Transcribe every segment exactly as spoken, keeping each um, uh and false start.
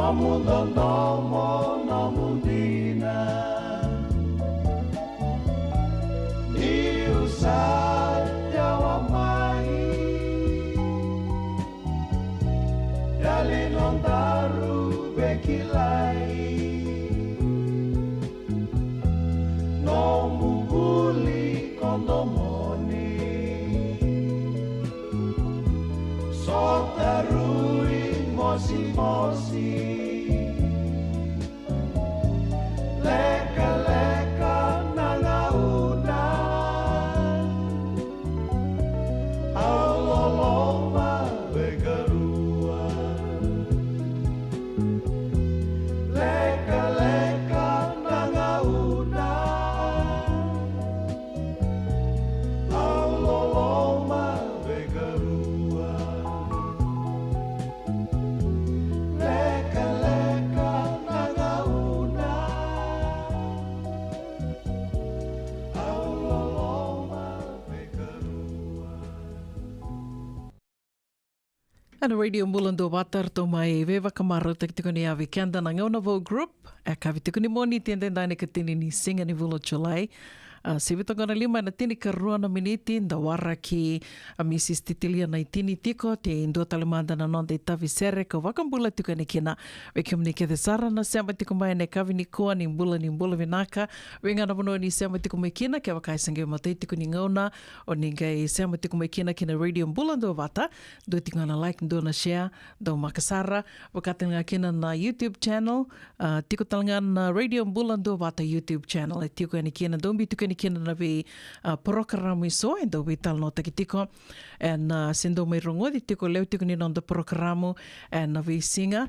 Nomu dodomo, nomu dina, niu sa yawa mai, yali nodaru veikilai. Nomu buli ko domoni, sota rui mosimosi. Lekaleka na gauna, au loloma veikarua. Lekaleka na gauna, au loloma veikarua. Lekaleka na gauna, au loloma veikarua. Ena Radio Bula Duavata, ratou mai veivakamarautaki tiko ni yavi keda na Gauna Vou Group. E yakavi tiko ni Moniti edaidai, na ikatini ni siga ni vula o Julai. A, sivi toka na lima ena tinikarua na miniti, da waraki a Misis Titilia Naitini tiko, te dua tale mada na noda itavi sere ka vakabula tiko yani kina vei kemuni kece sara na sema tiko mai ena yakavi nikua. Ni bula, ni bula vinaka. Vei ga na vanua ni sema tiko mai kina, kevaka e se qai matai tiko ni gauna o ni qai sema tiko mai kina ki na Radio Bula Duavata, dua tiko ga na like, dua na share, dau maka sara. Vaka tale ga kina na YouTube channel, a, tiko tale ga na Radio Bula Duavata YouTube channel. E tiko yani kina, dau biu tiko yani kina na vei, a, porokaramu eso e dau veitalanoataki tiko. Ena, a, se dau mai rogoci tiko, lewe tiko ni noda porokaramu ena veisiga,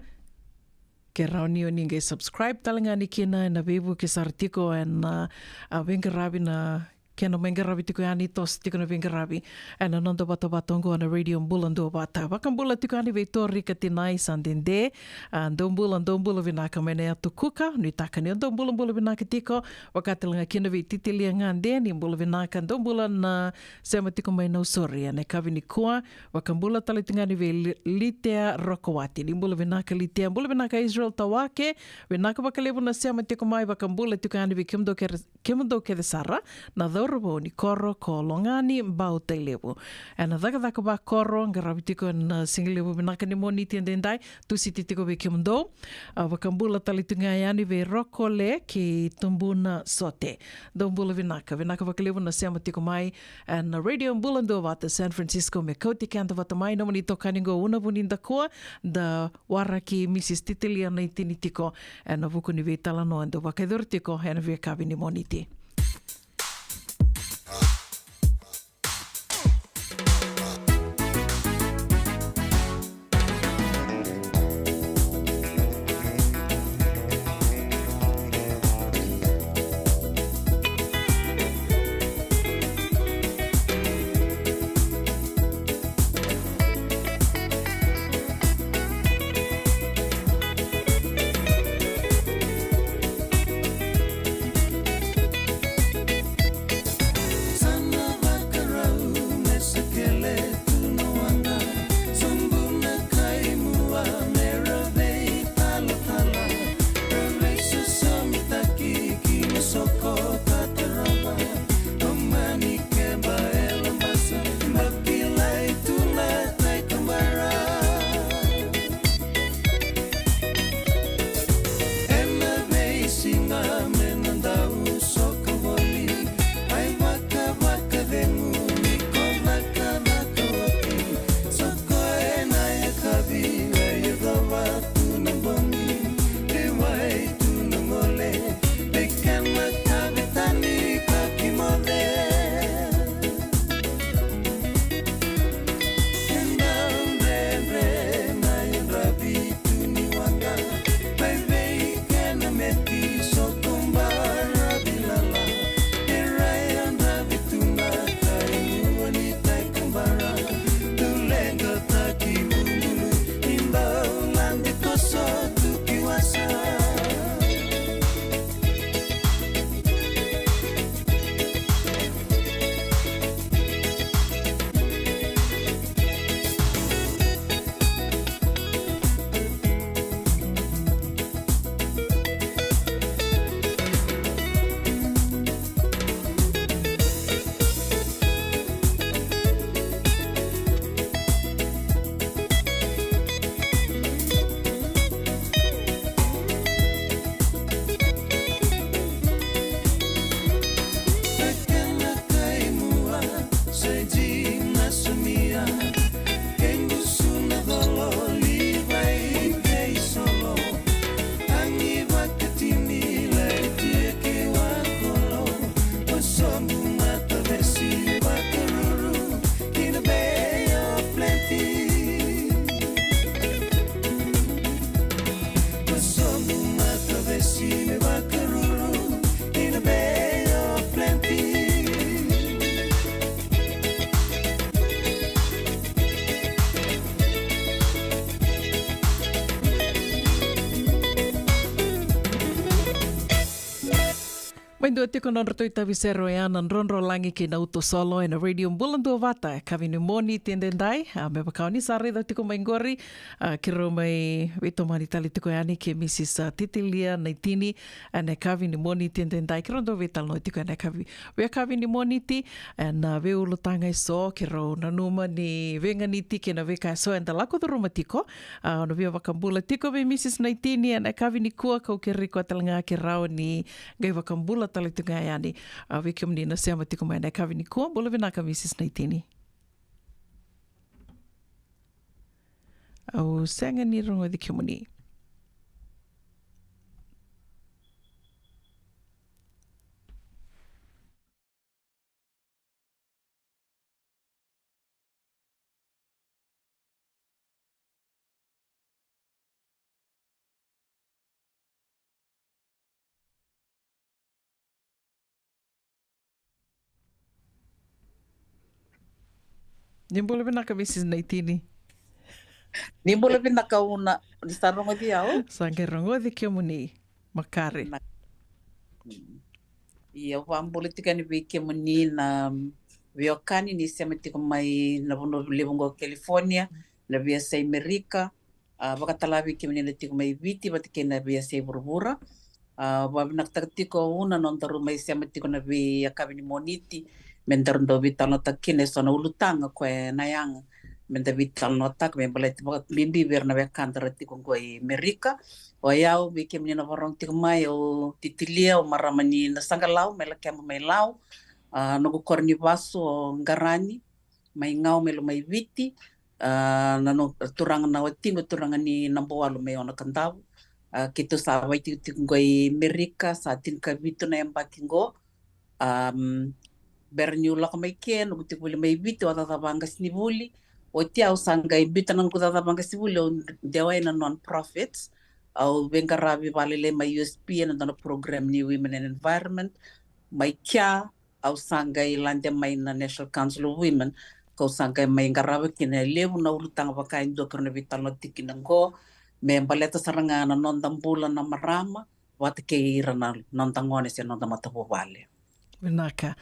ke rawa ni o ni qai subscribe tale ga yani kina ena veivuke sara tiko ena, a, veiqaravi na kena mai qaravi tiko yani, toso tiko na veiqaravi ena noda vatavata oqo na Radio Bula Duavata. Vakabula tiko yani vei Tori Katinai sa dede. A, dou bula, dou bula vinaka mai na yatu Kuka. Nuitaka ni o dou bulabula vinaka tiko. Vaka tale ga kina vei Titilia Gade, ni bula vinaka. Dou bula na sema tiko mai Nausori ena yakavi nikua. Vakabula tale tiko ga yani vei Li-, Litea Rokowati, ni bula vinaka Litea. Bula vinaka Israel Tawake. Vinaka vakalevu na sema tiko mai. Vakabula tiko yani vei kemudou kece kemudou kece sara na cauravou ni koro ko Logani Bautailevu. Ena cakacaka vakoro qaravi tiko ena sigalevu vinaka ni Moniti edaidai, tusiti tiko vei kemudou. A, vakabula tale tu ga yani vei Rokole kei Tubuna Sote. Dou bula vinaka, vinaka vakalevu na sema tiko mai ena Radio Bula Duavata San Francisco, me kauti keda vata mai nomuni itokani qo Una Vunidakua, da waraki Misis Titilia Naitini tiko ena vuku ni veitalanoa e dau vakayacori tiko ena veiyakavi ni Moniti. Dua tiko na nodratou itavi sere oya na Drodrolagi kei na Uto Solo ena Radio Bula Duavata, e yakavi ni Moniti edaidai. A, me vaka o ni sa raica tiko mai qori, a, keirau mai veitomani tale tiko yani kei Mrs, a, Titilia Naitini, ena yakavi ni Moniti edaidai. Keirau dau veitalanoa tiko ena yakavi, veiyakavi ni Moniti, ena, a, veiulutaga eso, keirau nanuma ni veiganiti kei na veika eso eda lako curuma tiko. A, o na via vakabula tiko vei Mrs Naitini ena yakavi nikua, kau kerei koya tale ga ke rawa ni qai vakabula tale tu ga yani, a, vei kemuni na sema tiko mai ena yakavi nikua. Bula vinaka Mrs Naitini. Au sega ni rogoci kemuni. Ni bula vinaka Mrs Naitini. Ni bula vinaka Una, ni sa rogoci au? Sa qai rogoci kemuni. Makare. Na, mm. Ia, au vakabula tiko yani vei kemuni na, mm, veiwekani ni sema tiko mai na vanua levu qo California, na veiyasai Merika, a, vakatalega vei kemuni na tiko mai Viti vata kei na veiyasai vuravura. A, vakavinakataka tiko Una na nodaru mai sema tiko na veiyakavi ni Moniti, me daru dau veitalanoataka kina eso na ulutaga koya e na yaga me da veitalanoataka me baleta vakabibi vei ira na wekada ra tiko qo i Merika. O yau, vei kemuni na vakarorogo tiko mai, o Titilia, o marama ni Nasaqalau, mai Lakeba mai Lau. A, noqu koro ni vasu o Qarani, mai Gau, mai Lomaiviti. A, na noqu turaga na watiqu, turaga ni Nabualu, mai Onakadavu. A, keitou sa vakaitikotiko qo i Merika sa tinikavitu na yabaki qo. Am, bera niu lako mai ke, noqu tekivu mai Viti, au a cakacaka vaqasenivuli. Oti au sa qai biuta na noqu cakacaka vaqasenivuli, au dewa ena non-profits. Au veiqaravi vakalailai mai U S P ena dua na program ni Women and Environment. Mai kea, au sa qai lade mai na National Council of Women. Kau sa qai mai qarava kina e levu na ulutaga vaka e dua keirau na veitalanoa tiko kina qo. Me baleta sara ga na noda bula na marama vata kei ira na noda gone se noda matavuvale. Vinaka.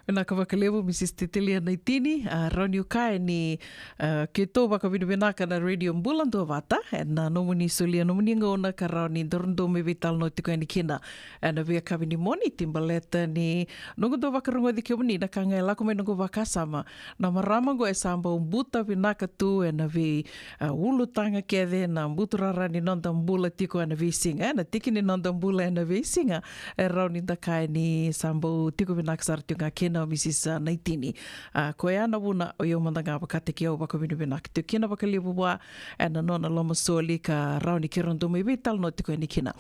Vinaka vakalevu Mrs Titilia Naitini. A, rawa niu kaya ni, a, keitou vakavinavinaka na Radio Bula Duavata ena nomuni solia nomuni gauna ka rawa ni daru dau mai veitalanoa tiko yani kina ena veiyakavi ni Moniti baleta ni noqu dau vakarogoci kemuni na ka ga e lako mai noqu vakasama. Na marama qo e sa bau buta vinaka tu ena vei, a, ulutaga kece na buturara ni noda bula tiko ena veisiga, ena tiki ni noda bula ena veisiga. E rawa ni da kaya ni sa bau tiko vinaka sara tiko ga kina o Mrs Naitini. A, koya na vuna o yau mada ga vakataki au vakavinavinaka tiko kina vakalevu vua ena nona lomasoli ka rawa ni keirau dau mai veitalanoa tiko yani kina.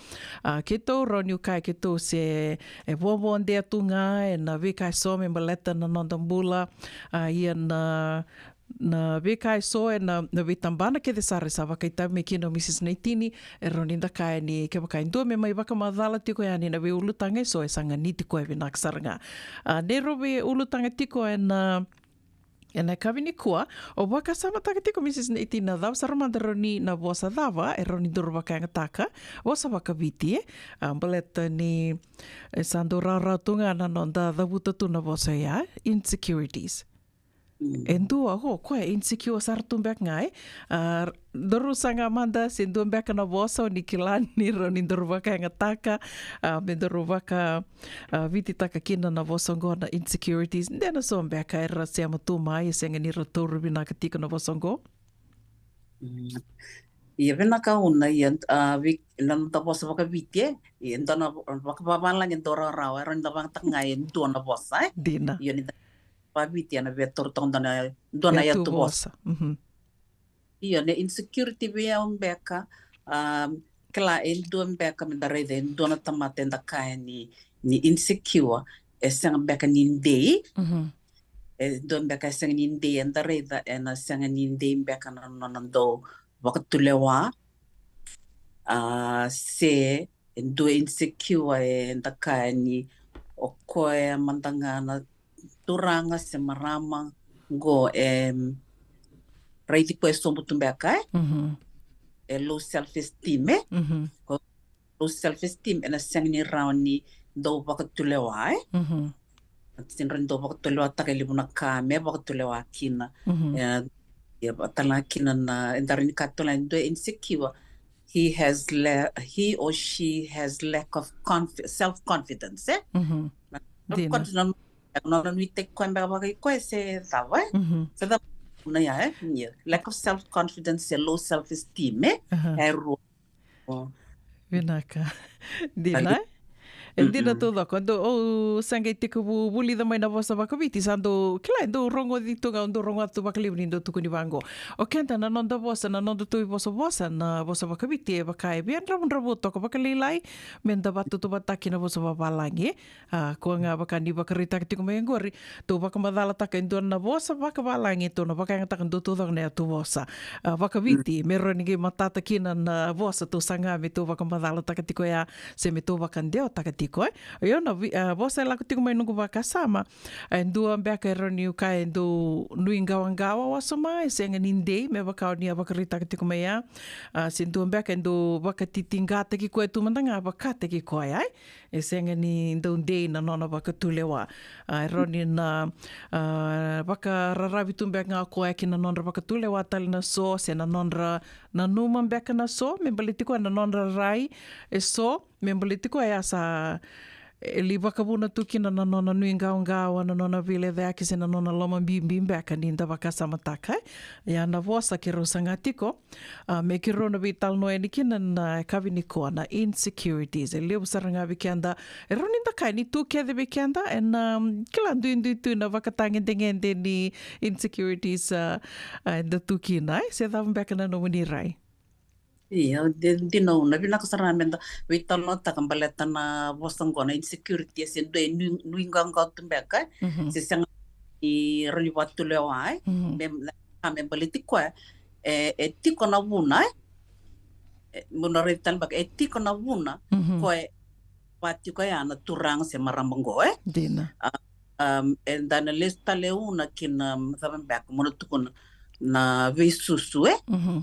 A, keitou rawa niu kaya keitou se e vovodea tu ga ena veika eso me baleta na noda bula. A, ia na, na veika eso ena, na veitabana kece sara e sa vakaitavi mai kina o Mrs Naitini, e rawa ni da kaya ni kevaka e dua me mai vakamacala tiko yani na veiulutaga eso e sa ganiti koya vinaka sara ga. A, neirau veiulutaga tiko ena, ena yakavi nikua, au vakasamataka tiko Mrs Naitini, na cava sara mada rawa ni, na vosa cava e rawa ni daru vakayagataka, vosa vakaviti, e? A, baleta ni e sa dau rawarawa tu ga na noda cavuta tu na vosa oya, insecurities. Mm. E dua o koya e insecure sara tu beka ga, e? A, daru saga mada se dua beka na vosa o ni kila ni rawa ni daru vakayagataka, a, me daru vaka, a, vititaka kina na vosa oqo na insecurities. De na so beka era sema tu mai e sega ni ra taura vinaka tiko na vosa oqo? Mm. Ia vinaka Una, ia, a, vi-, na noda vosa vakaviti, e? Ia dua na vo-, vakavavalagi e dau rawarawa, e rawa ni da vakayagataka ga e dua na vosa, e? Dina. Ia ni da vakaviti ena via taura toka dua na, dua na yatu vosa. Mhm. Io, na insecurity vei au beka, um, kila e dua beka me da raica e dua na tamata eda kaya ni, ni insecure, e sega beka ni dei. Mhm. E dua beka e sega ni dei, eda raica ena sega ni dei beka na nona dau vakatulewa. A, se e dua insecure eda kaya ni o koya mada ga na turaga se marama qo e raici koya e sobu tu beka, e? Mhm. E low self esteem, e? Mhm. Ko low self esteem ena sega ni rawa ni dau vakatulewa, e? Mhm. Sega ni rawa ni dau vakatulewataka e levu na ka me vakatulewa kina. Mhm. E, e, vaka tale ga kina na, e dara ni ka tale ga e dua e insecure. He has le-, he or she has lack of conf-, self-confidence, e? Mhm. Na, dina. Confidence, na, na, na nuitaki koya beka vaka i koya se cava, e? Mhm. Se cava na ya, e? Ia. Lack of self-confidence, se low self-esteem, e? Aha. E rua. O. Vinaka. Dina, e? E dina taucoko. Dou, au sa qai tekivu vulica mai na vosa vakaviti, sa dou, kila, dou rogoci tu ga, dou rogoca tu vakalevu ni dou tukuni vaqo. O keda na noda vosa, na noda tu ivosavosa, na vosa vakaviti, e vaka e via dravudravua toka vakalailai, me da vatautauvatataki na vosa vavalagi. A, koya ga vaka ni vakaraitaka tiko mai oqori, tou vakamacalataka e dua na vosa vakavalagi, tou na vakayagataka dua taucoko na yatu vosa. A, vakaviti, me rawa ni qai matata kina na vosa tou saga me tou vakamacalataka tiko ya, se me tou vakadewataka tiko, e. Io na vi-, a, vosa e lako tiko mai noqu vakasama. E dua beka e rawa niu kaya e dau nuiqawaqawa wasoma, e sega ni dei, me vaka o ni a vakaraitaka tiko mai ya. A, se dua beka e dau vakatitiqataki koya tu mada ga, vakataki koya, e. E sega ni dau dei na nona vakatulewa. A, e rawa ni na, a, vakararavi tu beka ga o koya ki na nodra vakatulewa tale na so, se na nodra nanuma beka na so, me baleti koya na nodra rai e so, me baleti koya sa, e, li vakavuna tu kina na nona nuiqawaqawa, na nona veilecayaki se na nona lomabibi beka ni da vakasamataka, e. Ia na vosa keirau saga tiko, a, me keirau na veitalanoa yani kina na yakavi nikua, na insecurities. E levu sara ga vei keda, e rawa ni da kaya ni tu kece vei keda, ena, um, kila duidui tu na vakatagedegede ni insecurities, a, a, eda tu kina, e? Se cava beka na nomuni rai? Ia, di-, dina, Una, vinaka sara ga me da veitalanoataka baleta na vosa qo na insecurity, e se dua e nui, nuiqawaqawa tu beka, e? Mhm. Se sega ni rawa ni vakatulewa, e? Mhm. Me, na, me baleti koya, e, e tiko na vuna, e? E, mo na raica tale beka, e tiko na vuna, mhm, koya e vaka tiko ya na turaga se marama qo, e? Dina. A, um, eda na lesu tale, Una, ki na, um, cava beka mo na tukuna, na veisusu, e? Mhm.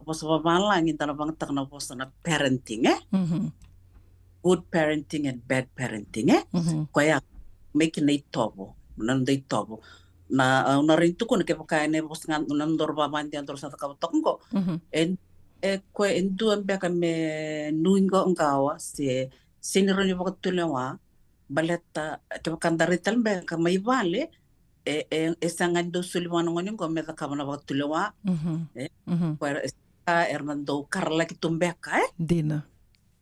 Vosa vavalagi eda na vagataka na vosa na parenting, e? Mhm. Good parenting and bad parenting, e? Mhm. Koya, me kina itovo, na noda itovo. Na, a, au na rawa ni tukuna kevaka ena vosa ga na nodaru vavadei, nodaru sa cakava toka qo. Mhm. E, e koya e dua beka me nuiqawaqawa se, se ni rawa ni vakatulewa, baleta kevaka da rai tale beka mai vale, e, e, e sega ni dau soli vua na gone qo me cakava na vakatulewa. Mhm. E, mhm, koya era, era na dau karalaki tu beka, e? Dina.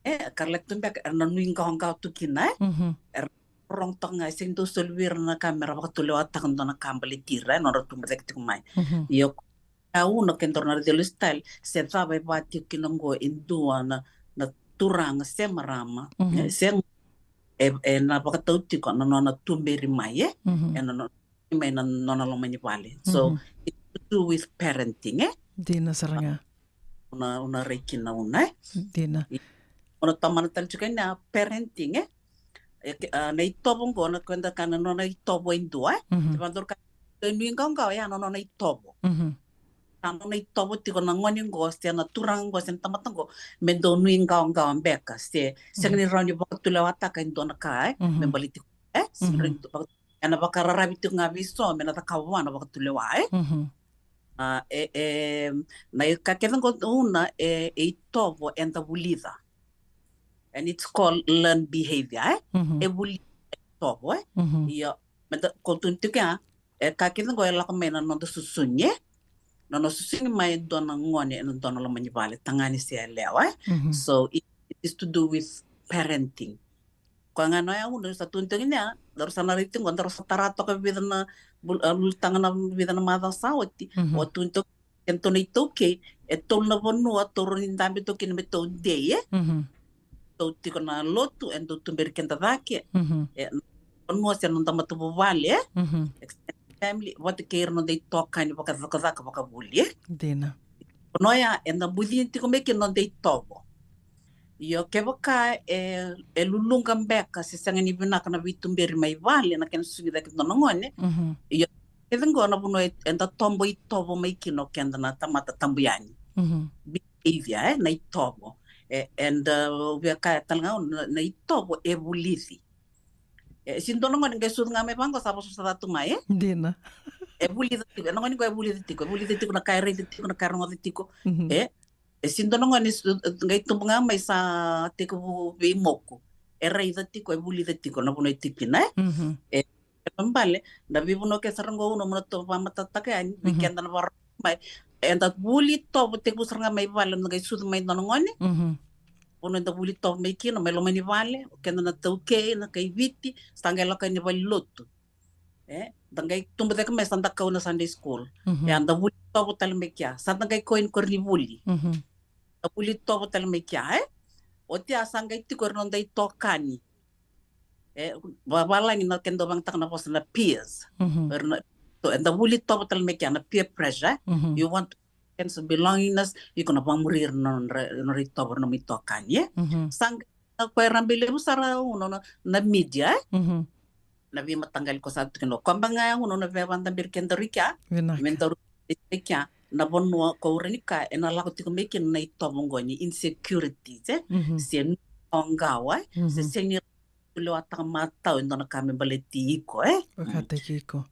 E, karalaki tu beka, era na nuiqawaqawa tu kina, e? Mhm. Era rogo toka ga, e sega ni dau soli vei ira na ka me ra vakatulewataka dua na ka baleti ira, e, nodra tubu cake tiko mai. Mhm. Io, a, Una, ke daru na raica lesu tale, se cava e vaka tiko kina qo e dua na, na turaga se marama, mhm, e, se, e, e na vakatau tiko na nona tuberi mai, e? Mhm. E na nona, mai na nona loma ni vale. So, mhm, it's to do with parenting, e? Dina sara ga. Au na, au na rai kina, Una, e? Dina. I, au na tomana tale tiko na parenting, e? E ke, a, na itovo qo, na keda kaya na nona itovo e dua, e? Mhm. Ke vakadaru kaya e nuiqawaqawa, ya na nona itovo. Mhm. Na nona itovo tiko na gone qo se na turaga qo se na tamata qo me dau nuiqawaqawa beka se, mhm, sega ni rawa ni vakatulewataka e dua na ka, e? Mhm. Me baleti, e? Sega ni, mhm, rawa ni vaka-, ena vakararavi tiko ga vei so me na cakava vua na vakatulewa, e? Mhm. A, e, e, na ka kece qo, Una, e, e itovo eda vulica. And it's called learned behavior, e? Mhm. E vuli, e itovo, e? Mhm. Ia, me da, ko tukuni tiko ya, e, ka kece qo e lako mai na noda susugi, e? Na nona susugi mai e dua na gone ena dua na loma ni vale, tagane se yalewa, e? Mhm. So, it, it is to do with parenting. Koya ga na ya, Una, sa tukuni tiko ni ya, daru sa na raica tiko qo, daru sa tara toka vica na bul-, a, ulutaga na vica na macawa sa oti. Mhm. O tukuni tiko, kedatou na iTaukei, e tolu na vanua tou rawa ni dabe toka kina me tou dei, e? Mhm. Tou tiko na lotu, e dau tuberi keda cake. Mhm. E, na vanua se na noda matavuvale, e? Mhm. Extended family, vata kei ira na noda itokani vakacakacaka vakavuli, e? Dina. Vanua ya, eda bucini tiko mai kina noda itovo. Io, kevaka e, e luluqa beka se sega ni vinaka na veituberi mai vale, na kena susugi cake dua na gone. Mhm. Io, kece qo na vanua e, eda tobo itovo mai kina o keda na tamata tabu yani. Mhm. Behavior, e, na itovo. E, and uh, via kaya tale ga na, na itovo e vulici. E si dua na gone qai sucu ga mai vaqo sa vosavosa ca tu mai, e? Dina. E vulica tiko, e na gone qo e vulica tiko, e vulica tiko na ka e raica tiko, na ka e rogoca tiko. Mhm. E, e si dua na gone su-, qai tubu ga mai sa tekivu veimoku. E raica tiko, e vulica tiko na vanua e tiko kina, e? Mhm. E, e bale, na veivanua ke sara qo au na mona to vamatataka yani, vei keda na varo mai. Eda vuli tovo tekivu sara ga mai vale, na qai sucu mai dua na gone. Mhm. Vanua eda vuli tovo mai kina, mai loma ni vale, o keda na taukei, na kai Viti, sa qai lako yani vale lotu. E, da qai tubu cake mai sa da kau na Sunday school. Mhm. E, da vuli tovo tale mai kea. Sa da qai kau yani koronivuli. Mhm. Da vuli tovo tale mai kea, e? Oti a sa qai tiko era noda itokani. E, vavalagi na keda vakayagataka na vosa na peers. Mhm. Era na, to, eda vuli tovo tale mai kea na peer pressure. Mhm. You want to sense of belongingness, iko na vakamuri ira na nodra, nodra itovo, ira na nomu itokani, e? Mhm. Sa qai na koya rabi levu sara au na, na, na media, e? Mhm. Na veimataqali ko sa tu kina. Koya beka ga au na, na veivakadaberi kedaru i kea. Vinaka. Me daru i kea. Na vanua ko ura ni ka, e na lako tiko mai kina na itovo qo ni insecurities, e? Mhm. Se ni oqawa, e? Mhm. Se sega ni lewataka matau e dua na ka me baleti iko, e? Vakataki iko.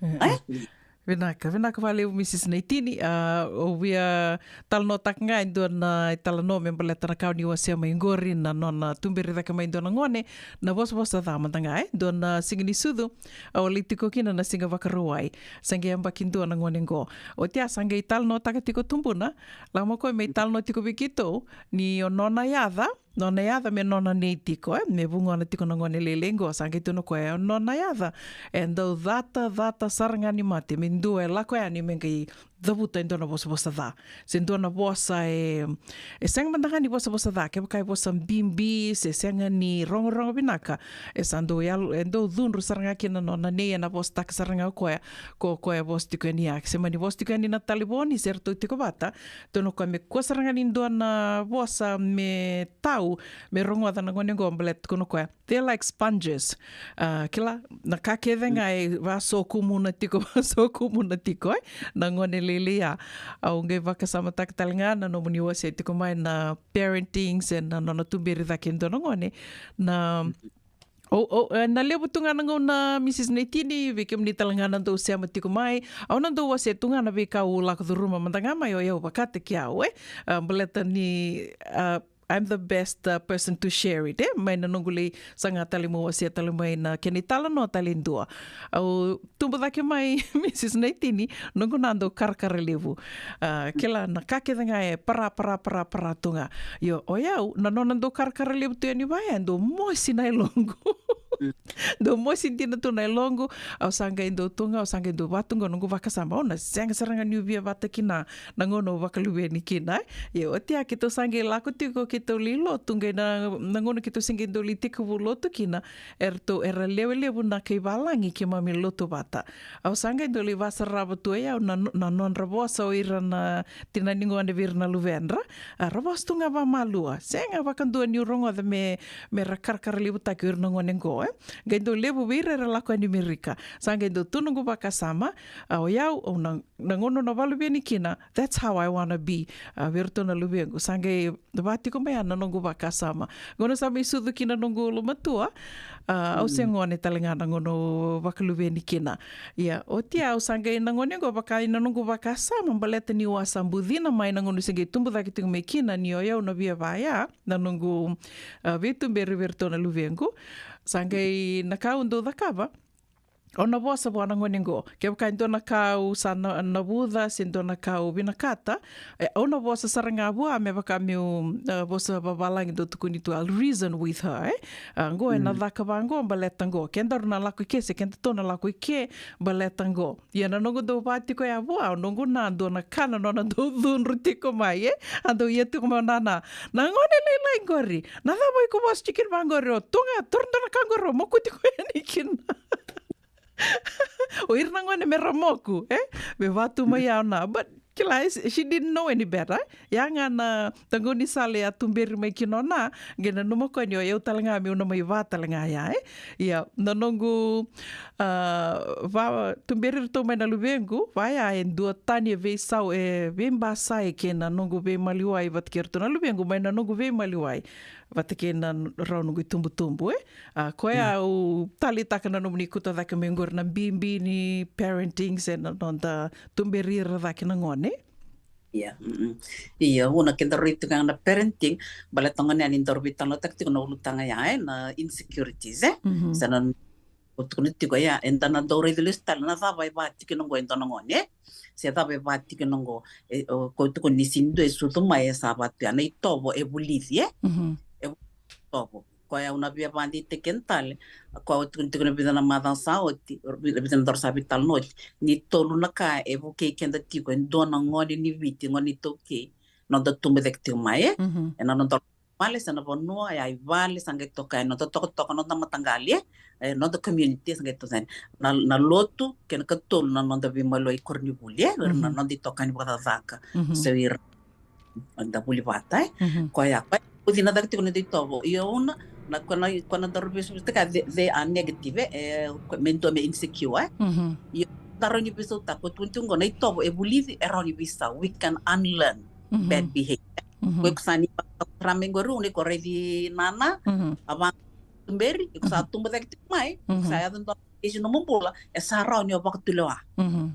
E, e. Vinaka, vinaka vakalevu Mrs Naitini. A, au via talanoataka ga e dua na italanoa me baleta na ka o ni wasea mai qori, na nona tuberi cake mai dua na gone na vosavosa ca mada ga, e? Dua na siga ni sucu, au a lai tiko kina na Siga Vakarauwai. Sa qai yabaki dua na gone qo. Oti a sa qai talanoataka tiko tubuna, lako mai o koya me italanoa tiko vei keitou ni o nona yaca, nona yaca me nona nei tiko, e, me vugona tiko na gone lailai qo. Sa qai tukuna o koya, e, nona yaca e dau cata, cata sara ga ni mate me dua e lako yani me qai cavuta e dua na vosavosa ca, se dua na vosa e, e sega mada ga ni vosavosa ca, kevaka e vosa bibi se sega ni rogorogo vinaka, e sa dau yalo, e dau cudru sara ga kina na nona nei, e na vosataka sara ga o koya ko koya e vosa tiko yani ya. Se mani vosa tiko yani na talevoni se ratou tiko vata, tukuna o koya me kua sara ga ni dua na vosa me tau me rogoca na gone qo, baleta tukuna o koya, they're like sponges. A, kila, na ka kece ga e vasokumuna tiko, vasokumuna tiko, e, na gone lailai ya. Au qai vakasamataka tale ga na nomuni wasea tiko mai na parenting se na nona tuberi cake e dua na gone. Na, o, o, e, na levu tu ga na gauna, Mrs Naitini, vei kemuni tale ga na dau sema tiko mai, au na dau wasea tu ga na veika au lako curuma mada ga mai o yau vakataki au, e. A, baleta ni, a, I'm the best, uh, person to share it, e? Mai na noqu lai saga tale meu wasea tale mai na kena italanoa tale e dua. Au tubu cake mai, Mrs Naitini, noqu na dau karakara levu. A, kila, na ka kece ga e para, para, para, para tu ga. Io, o yau, na nona dau karakara levu tu yani vaya, e dau mosi na yaloqu. Dau mosi dina tu na yaloqu. Au sa qai dau tu ga, au sa qai dau vatu ga noqu vakasama. Au na sega sara ga niu via vata kina na gauna au vakaluveni kina, e. Ia oti ya keitou sa qai lako tiko keitou lai lotu, qai na, na gauna keitou se qai dau lai tekivu lotu kina, eratou, era lewe levu na kai valagi keimami lotu vata. Au sa qai dau lai vasarava tu o yau na, na nodra vosa o ira na tina ni gone vei ira na luvedra. A, ra vosa tu ga vamalua. Sega vakadua niu rogoca me, me ra karakara levutaki o ira na gone qo, e. Qai dau levu vei ira era lako yani Merika. Sa qai dau tu noqu vakasama, a, o yau, au na, na gauna na vakaluveni kina, that's how I wanna be. A, vei iratou na luvequ. Sa qai va tiko mai ya na noqu vakasama. Gauna sa mai sucu kina noqu ulumatua, a, au se gone tale ga na gauna au vakaluveni kina. Ia, oti ya au sa qai na gone qo vaka i na noqu vakasama, baleta niu a sa bucina mai na gauna se qai tubu cake tiko mai kina ni o yau na via vaya na noqu, a, veituberi vei iratou na luvequ. Sa qai na ka au dau cakava, au na vosa vua na gone qo. Kevaka e dua na ka au sa na, navuca se dua na ka au vinakata, e, au na vosa sara ga vua me vaka meu, e, vosa vavalagi dau tukuni tu, I'll reason with her, e. A, qo e na caka vaqo baleta qo. Kedaru na lako i ke se kedatou na lako i ke baleta qo. Ia na noqu dau va tiko ya vua, au noqu na dua na ka na nona dau cudru tiko mai, e. A dau ia tiko mai o nana, na gone lailai qori, na cava iko vosa tiko kina vaqori, o tu ga, taura dua na ka qori, o moku tiko yani kina. O ira na gone me ra moku, e? Me vatu mai au na, but Kila, eh, she didn't know any better. Ya ga na taqo ni sala ya tuberi mai kina o Na, qai nanuma koya ni o yau tale ga meu na mai va tale ga ya, eh. Ia, na noqu, ah, va tuberi iratou mai na luvequ, va ya e dua tani e veisau, e veibasai kei na noqu veimaliwai vata kei iratou na luvequ mai na noqu veimaliwai vata kei na rau noqu itubutubu, eh. Ah, koya au taleitaka na nomuni kauta cake mai qori na bibi ni parenting se na noda tuberi ira cake na gone. Ia, mm. Ia, vuna ke daru raica tiko ga na parenting, baleta gone ya ni daru veitalanoataka tiko na ulutaga ya, eh, na insecurities, eh. Mhm. Sa na, o tukuna tiko ya, eda na dau raica lesu tale na cava e vakatikina qo e dua na gone, eh. Se cava e vakatikina qo, eh, o, ko tukuna ni sega ni dua e sucu mai e sa vaka tu ya, na itovo e vulici, eh. Mhm. E vulici itovo. Koya au na via vakadeitaki keda tale, koya au tukuna tiko na vica na macawa sa oti, vica, vica na dora sa veitalanoa oti, ni tolu na ka e vukei keda tiko e dua na gone ni Viti, gone iTaukei, noda tubu cake tiko mai, eh? Mhm. Ena noda vale, se na vanua, e ai vale, sa qai toka, e noda tokatoka, noda mataqali, eh? E noda community, sa qai toka, na, na lotu, kei na katolu na noda veimaliwai koronivuli, eh? Ira na, mhm, noda itokani vakacakacaka. Mhm. Se ira da vuli vata, eh? Mhm. Koya, koya. Au cina cake tiko na itovo. Io, au na, na, ko na, ko na daru veisautaka, they, they are negative, eh? Eh, ko, me dua me insecure, eh? Mhm. Io, daru ni veisautaka, ko tukuni tiko qo na itovo e vulici, e rawa ni veisau. We can unlearn, mhm, bad behavior. Mhm. Ko iko sa ni vakasamataka mai qori, iko raici Nana, mhm, a vaka tuberi, iko sa, mhm, tubu cake tiko mai, mhm, sa yaco dua isi nomu bula, e sa rawa ni o vakatulewa. Mhm.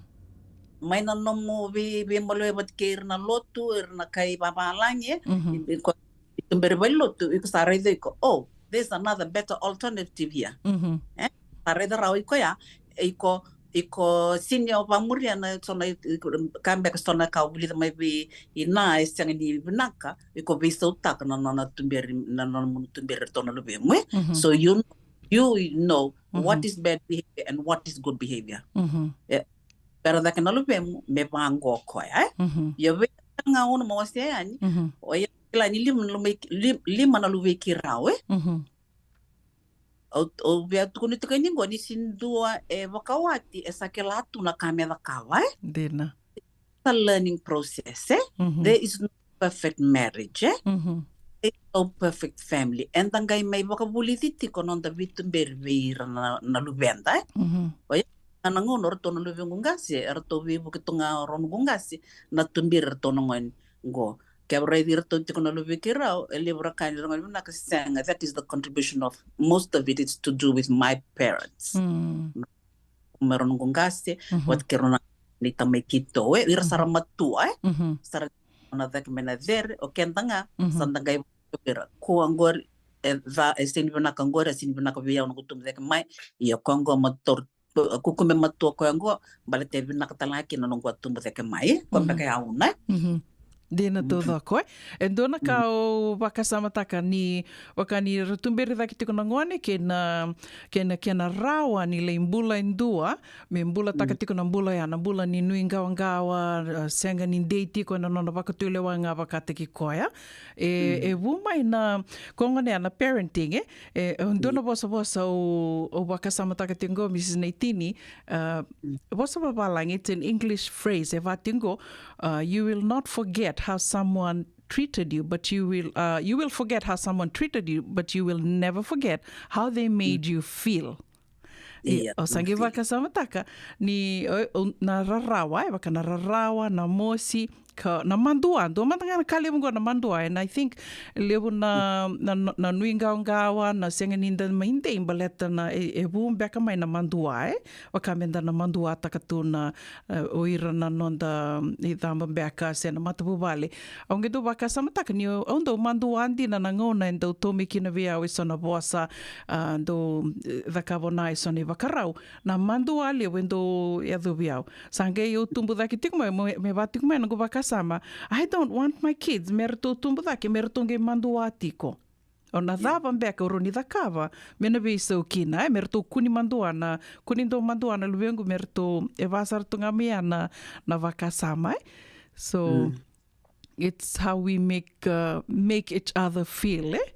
Mai na nomu vei, veimaliwai vata kei ira na lotu, ira na kai vavalagi, eh? Mhm. I, i, ko, i tuberi vailotu, iko sa raica iko, oh, there's another better alternative here. Mhm. Eh? Sa raica rawa iko ya, iko, iko sega ni o vakamuria na so na, iko, ka beka so na ka o vulica mai vei Ina e sega ni vinaka, iko veisautaka na nona tuberi, na nona munu tuberi ratou na luvemu, eh? Mhm. So you, you know what, mhm, is bad behavior and what is good behavior. Mhm. Eh, bera cake na luvemu me vaqo o koya, eh? Mhm. Ia vei ga au na mo wasea yani, mhm, o ya kila ni lima na luve-, lim-, lima na luvei keirau, eh? Mhm. Au, au via tukuna tiko ni qo ni sega ni dua e vakawati e sa kila tu na ka me cakava, eh? Dina. It's a learning process, eh? Mhm. There is no perfect marriage, eh? Mhm. There is no perfect family. Eda qai mai vakavulici tiko noda veituberi vei ira na, na luveda, eh? Mhm. O ya na gauna o ratou na luvequ qase, e ratou veivuke tu ga o rau noqu qase, na tuberi ratou na gone qo. Ke raici iratou tiko na luve keirau, e levu ra kaya ni ra gone vinaka, sega, that is the contribution of, most of it is to do with my parents. Mm. Me rau noqu qase, mhm, vata kei rau na nei tamai keitou, eh, ira sa ra, mhm, matua, eh. Mhm. Sa ra na cake mai na cere, o keda ga, mhm, sa da qai vaka ira. Koya qori, e ca, e sega ni vinaka qori, e sega ni vinaka vei au noqu tubu cake mai, ia koya qo matua, kuku me matua koya qo, baleta e vinaka tale ga kina noqu a tubu cake mai, eh, koya, mhm, beka ya au na. Mhm. Dina, mhm, taucoko, eh. E dua na ka, mhm, au vakasamataka ni, vaka ni ra tuberi cake tiko na gone, kei na, kei na, kei na rawa ni lai bula e dua, me bulataka, mhm, tiko na bula ya, na bula ni nuiqawaqawa, eh, sega ni dei tiko ena nona vakatulewa ga vakataki koya. E, mhm, e vu mai na, ko gona ya na parenting, eh? E, e dua na, yeah, vosavosa au, au vakasamataka tiko qo, Missus Naitini, uh, mm, vosa vavalagi, it's an English phrase, e vaka tiko qo, uh, you will not forget how someone treated you, but you will, uh, you will forget how someone treated you, but you will never forget how they, mm, made you feel. Ia, ia, o sa qai, okay, vakasamataka ni, o, o, na rarawa, e vaka na rarawa, na mosi, ka, na madua, dua mada ga na ka levu qo na madua, and I think levu na, mm, na, na, na nuiqawaqawa, na sega ni da mai dei baleta na, e, e vu beka mai na madua, eh? Vaka me da na maduataka tu na, eh, o ira na noda, mm, icaba beka se na matavuvale. Au qai dau vakasamataka ni au, au dau madua dina na gauna e dau tomika kina vei au e so na vosa, ah, dau, eh, cakava o Na e so na ivakarau. Na madua levu e dau yacovi au. Sa qai au tubu cake tiko mai, me, me vaka tiko mai noqu vakasama. I don't want my kids me ratou tubu cake me ratou qai madua tiko. O na, yeah, cava beka au rawa ni cakava me na veisau kina, eh, me ratou kua ni madua na, kua ni dau madua na luvequ me ratou, e vaka sara tu ga mai ya na, na vakasama, eh? So, mm, it's how we make, uh, make each other feel, eh?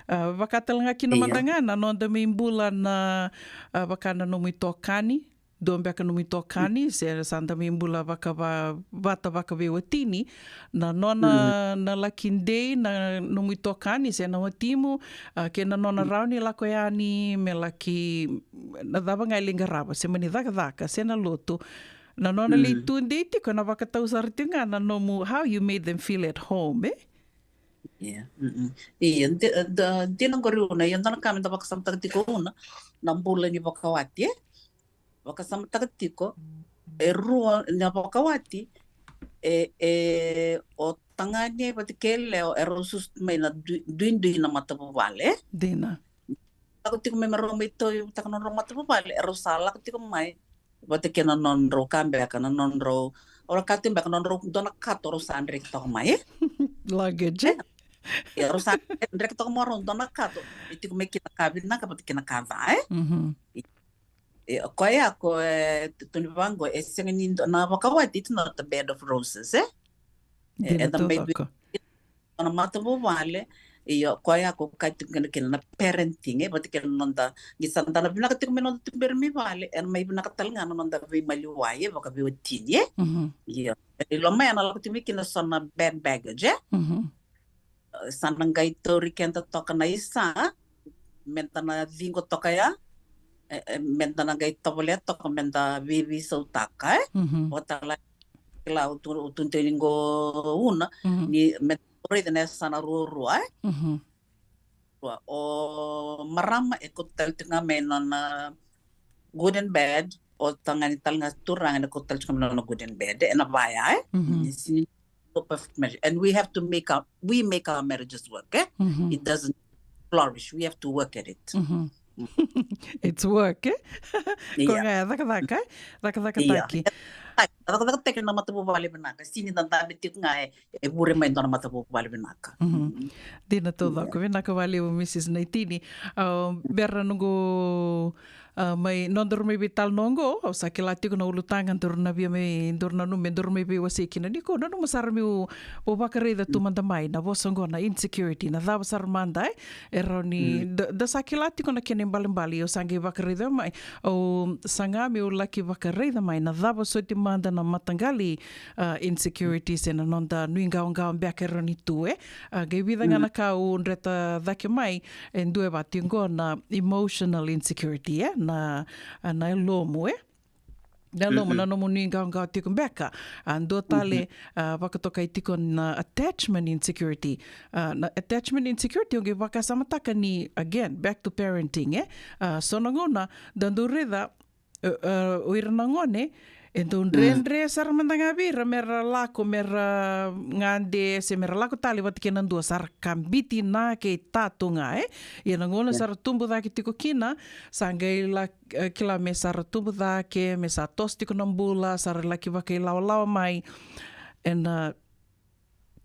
Uh, vaka tale ga kina, yeah, mada ga na noda mai bula na, uh, vaka na nomu itokani, dua beka nomu itokani, se sa da mai bula vakava-, vata vakaveiwatini, na nona na laki dei na nomu itokani se na watimu, a, kei na nona rawa ni lako yani me laki, na cava ga e lai qarava, se mani cakacaka, se na lotu. Na nona lai tudei tiko, na vakatau sara tiko ga na nomu, how you made them feel at home, e? Ia, mm-mm. Ia, di-, da-, dina qori Una, ia dua na ka me da vakasamataka tiko Una, na bula ni vakawati, e? Vakasamataka tiko, e rua na vakawati, e, e, o tagane vata kei lewa, e rau susu mai na dui-, duidui na matavuvale, e? Dina. Lako tiko mai me rau mai tauyavutaka na nodrau matavuvale, e rau sa lako tiko mai vata kei na nodrau ka beka, na nodrau, o ra ka tiko beka, na nodrau dua na kato rau sa dreki toka mai, e? Luggage, e? E, rau sa dreki toka mai rau dua na kato, e tiko mai kina ka vinaka vata kei na ka ca, e? Mhm. E, koya ko, e, tu-, tukuni vaqo, e sega ni dua na vakawati, it's not a bed of roses, e? E, dina, e da mai taucoko. Na matavuvale, io, koya ko ka tiko kina, kina na parenting, e, vata kei na noda, ni sa da na vinaka tiko mai noda tuberi mai vale, e na mai vinaka tale ga na noda veimaliwai, e, vakaveiwatini, e. Mhm. Io. E, i loma ya na lako tiko mai kina so na bad baggage, e. Mhm. Sa na qai tauri keda toka na isa, me da na ciqo toka ya, e, e, me da na qai tovolea toka, me da veiveisautaka, e. Mhm. O tala kila, o tu, o tu teni qo Una, mhm, ni me raica na yasana ruarua, e? Mhm. Rua. O marama e kauta tale tiko ga mai nona good and bad, o tagane tale ga turaga e kauta tale tiko ga mai nona good and bad, e na vaya, e? Mhm. Ni sini perfect marriage. And we have to make our, we make our marriages work, e? Mhm. It doesn't flourish. We have to work at it. Mhm. It's work, e? Ko ga ya, cakacaka, e? Cakacakataki. Cakacakataki na matavuvale vinaka. Sini da dabe tiko ga e, e vure mai dua na matavuvale vinaka. Mhm. Dina taucoko, vinaka vakalevu Mrs Naitini. A, bera noqu, a, mai nodaru mai veitalanoa oqo, au sa kila tiko na ulutaga daru na via mai, daru nanuma me daru mai veiwasei kina. Ni ko nanuma sara meu, au vakaraica tu mada mai na vosa oqo na insecurity, na cava sara mada, e? E rawa ni, da, da sa kila tiko na kena ibalebale, au sa qai vakaraica mai. Au saga meu laki vakaraica mai na cava soti mada na mataqali, a, insecurity se na noda nuiqawaqawa beka e rawa ni tu, e. A, qai vica ga na ka au dreta cake mai, e dua e vati oqo na emotional insecurity, e. Na, a, na yalomu, e. Na yalomu, na nomu nuiqawaqawa tiko beka. A, dua tale, a, vakatokai tiko na attachment insecurity. A, na attachment insecurity, au qai vakasamataka ni, again, back to parenting, e? A, so na gauna, da dau raica, e, e, o ira na gone, e dau dredre sara mada ga vei ira, me ra lako, me ra gade, se me ra lako tale vata kei na dua, sa ra kabiti na kei tatu ga, e? Ia na gauna sa ra tubu cake tiko kina, sa qai la e, kila me sa ra tubu cake, me sa toso tiko na bula, sa ra laki vakailawalawa mai. E na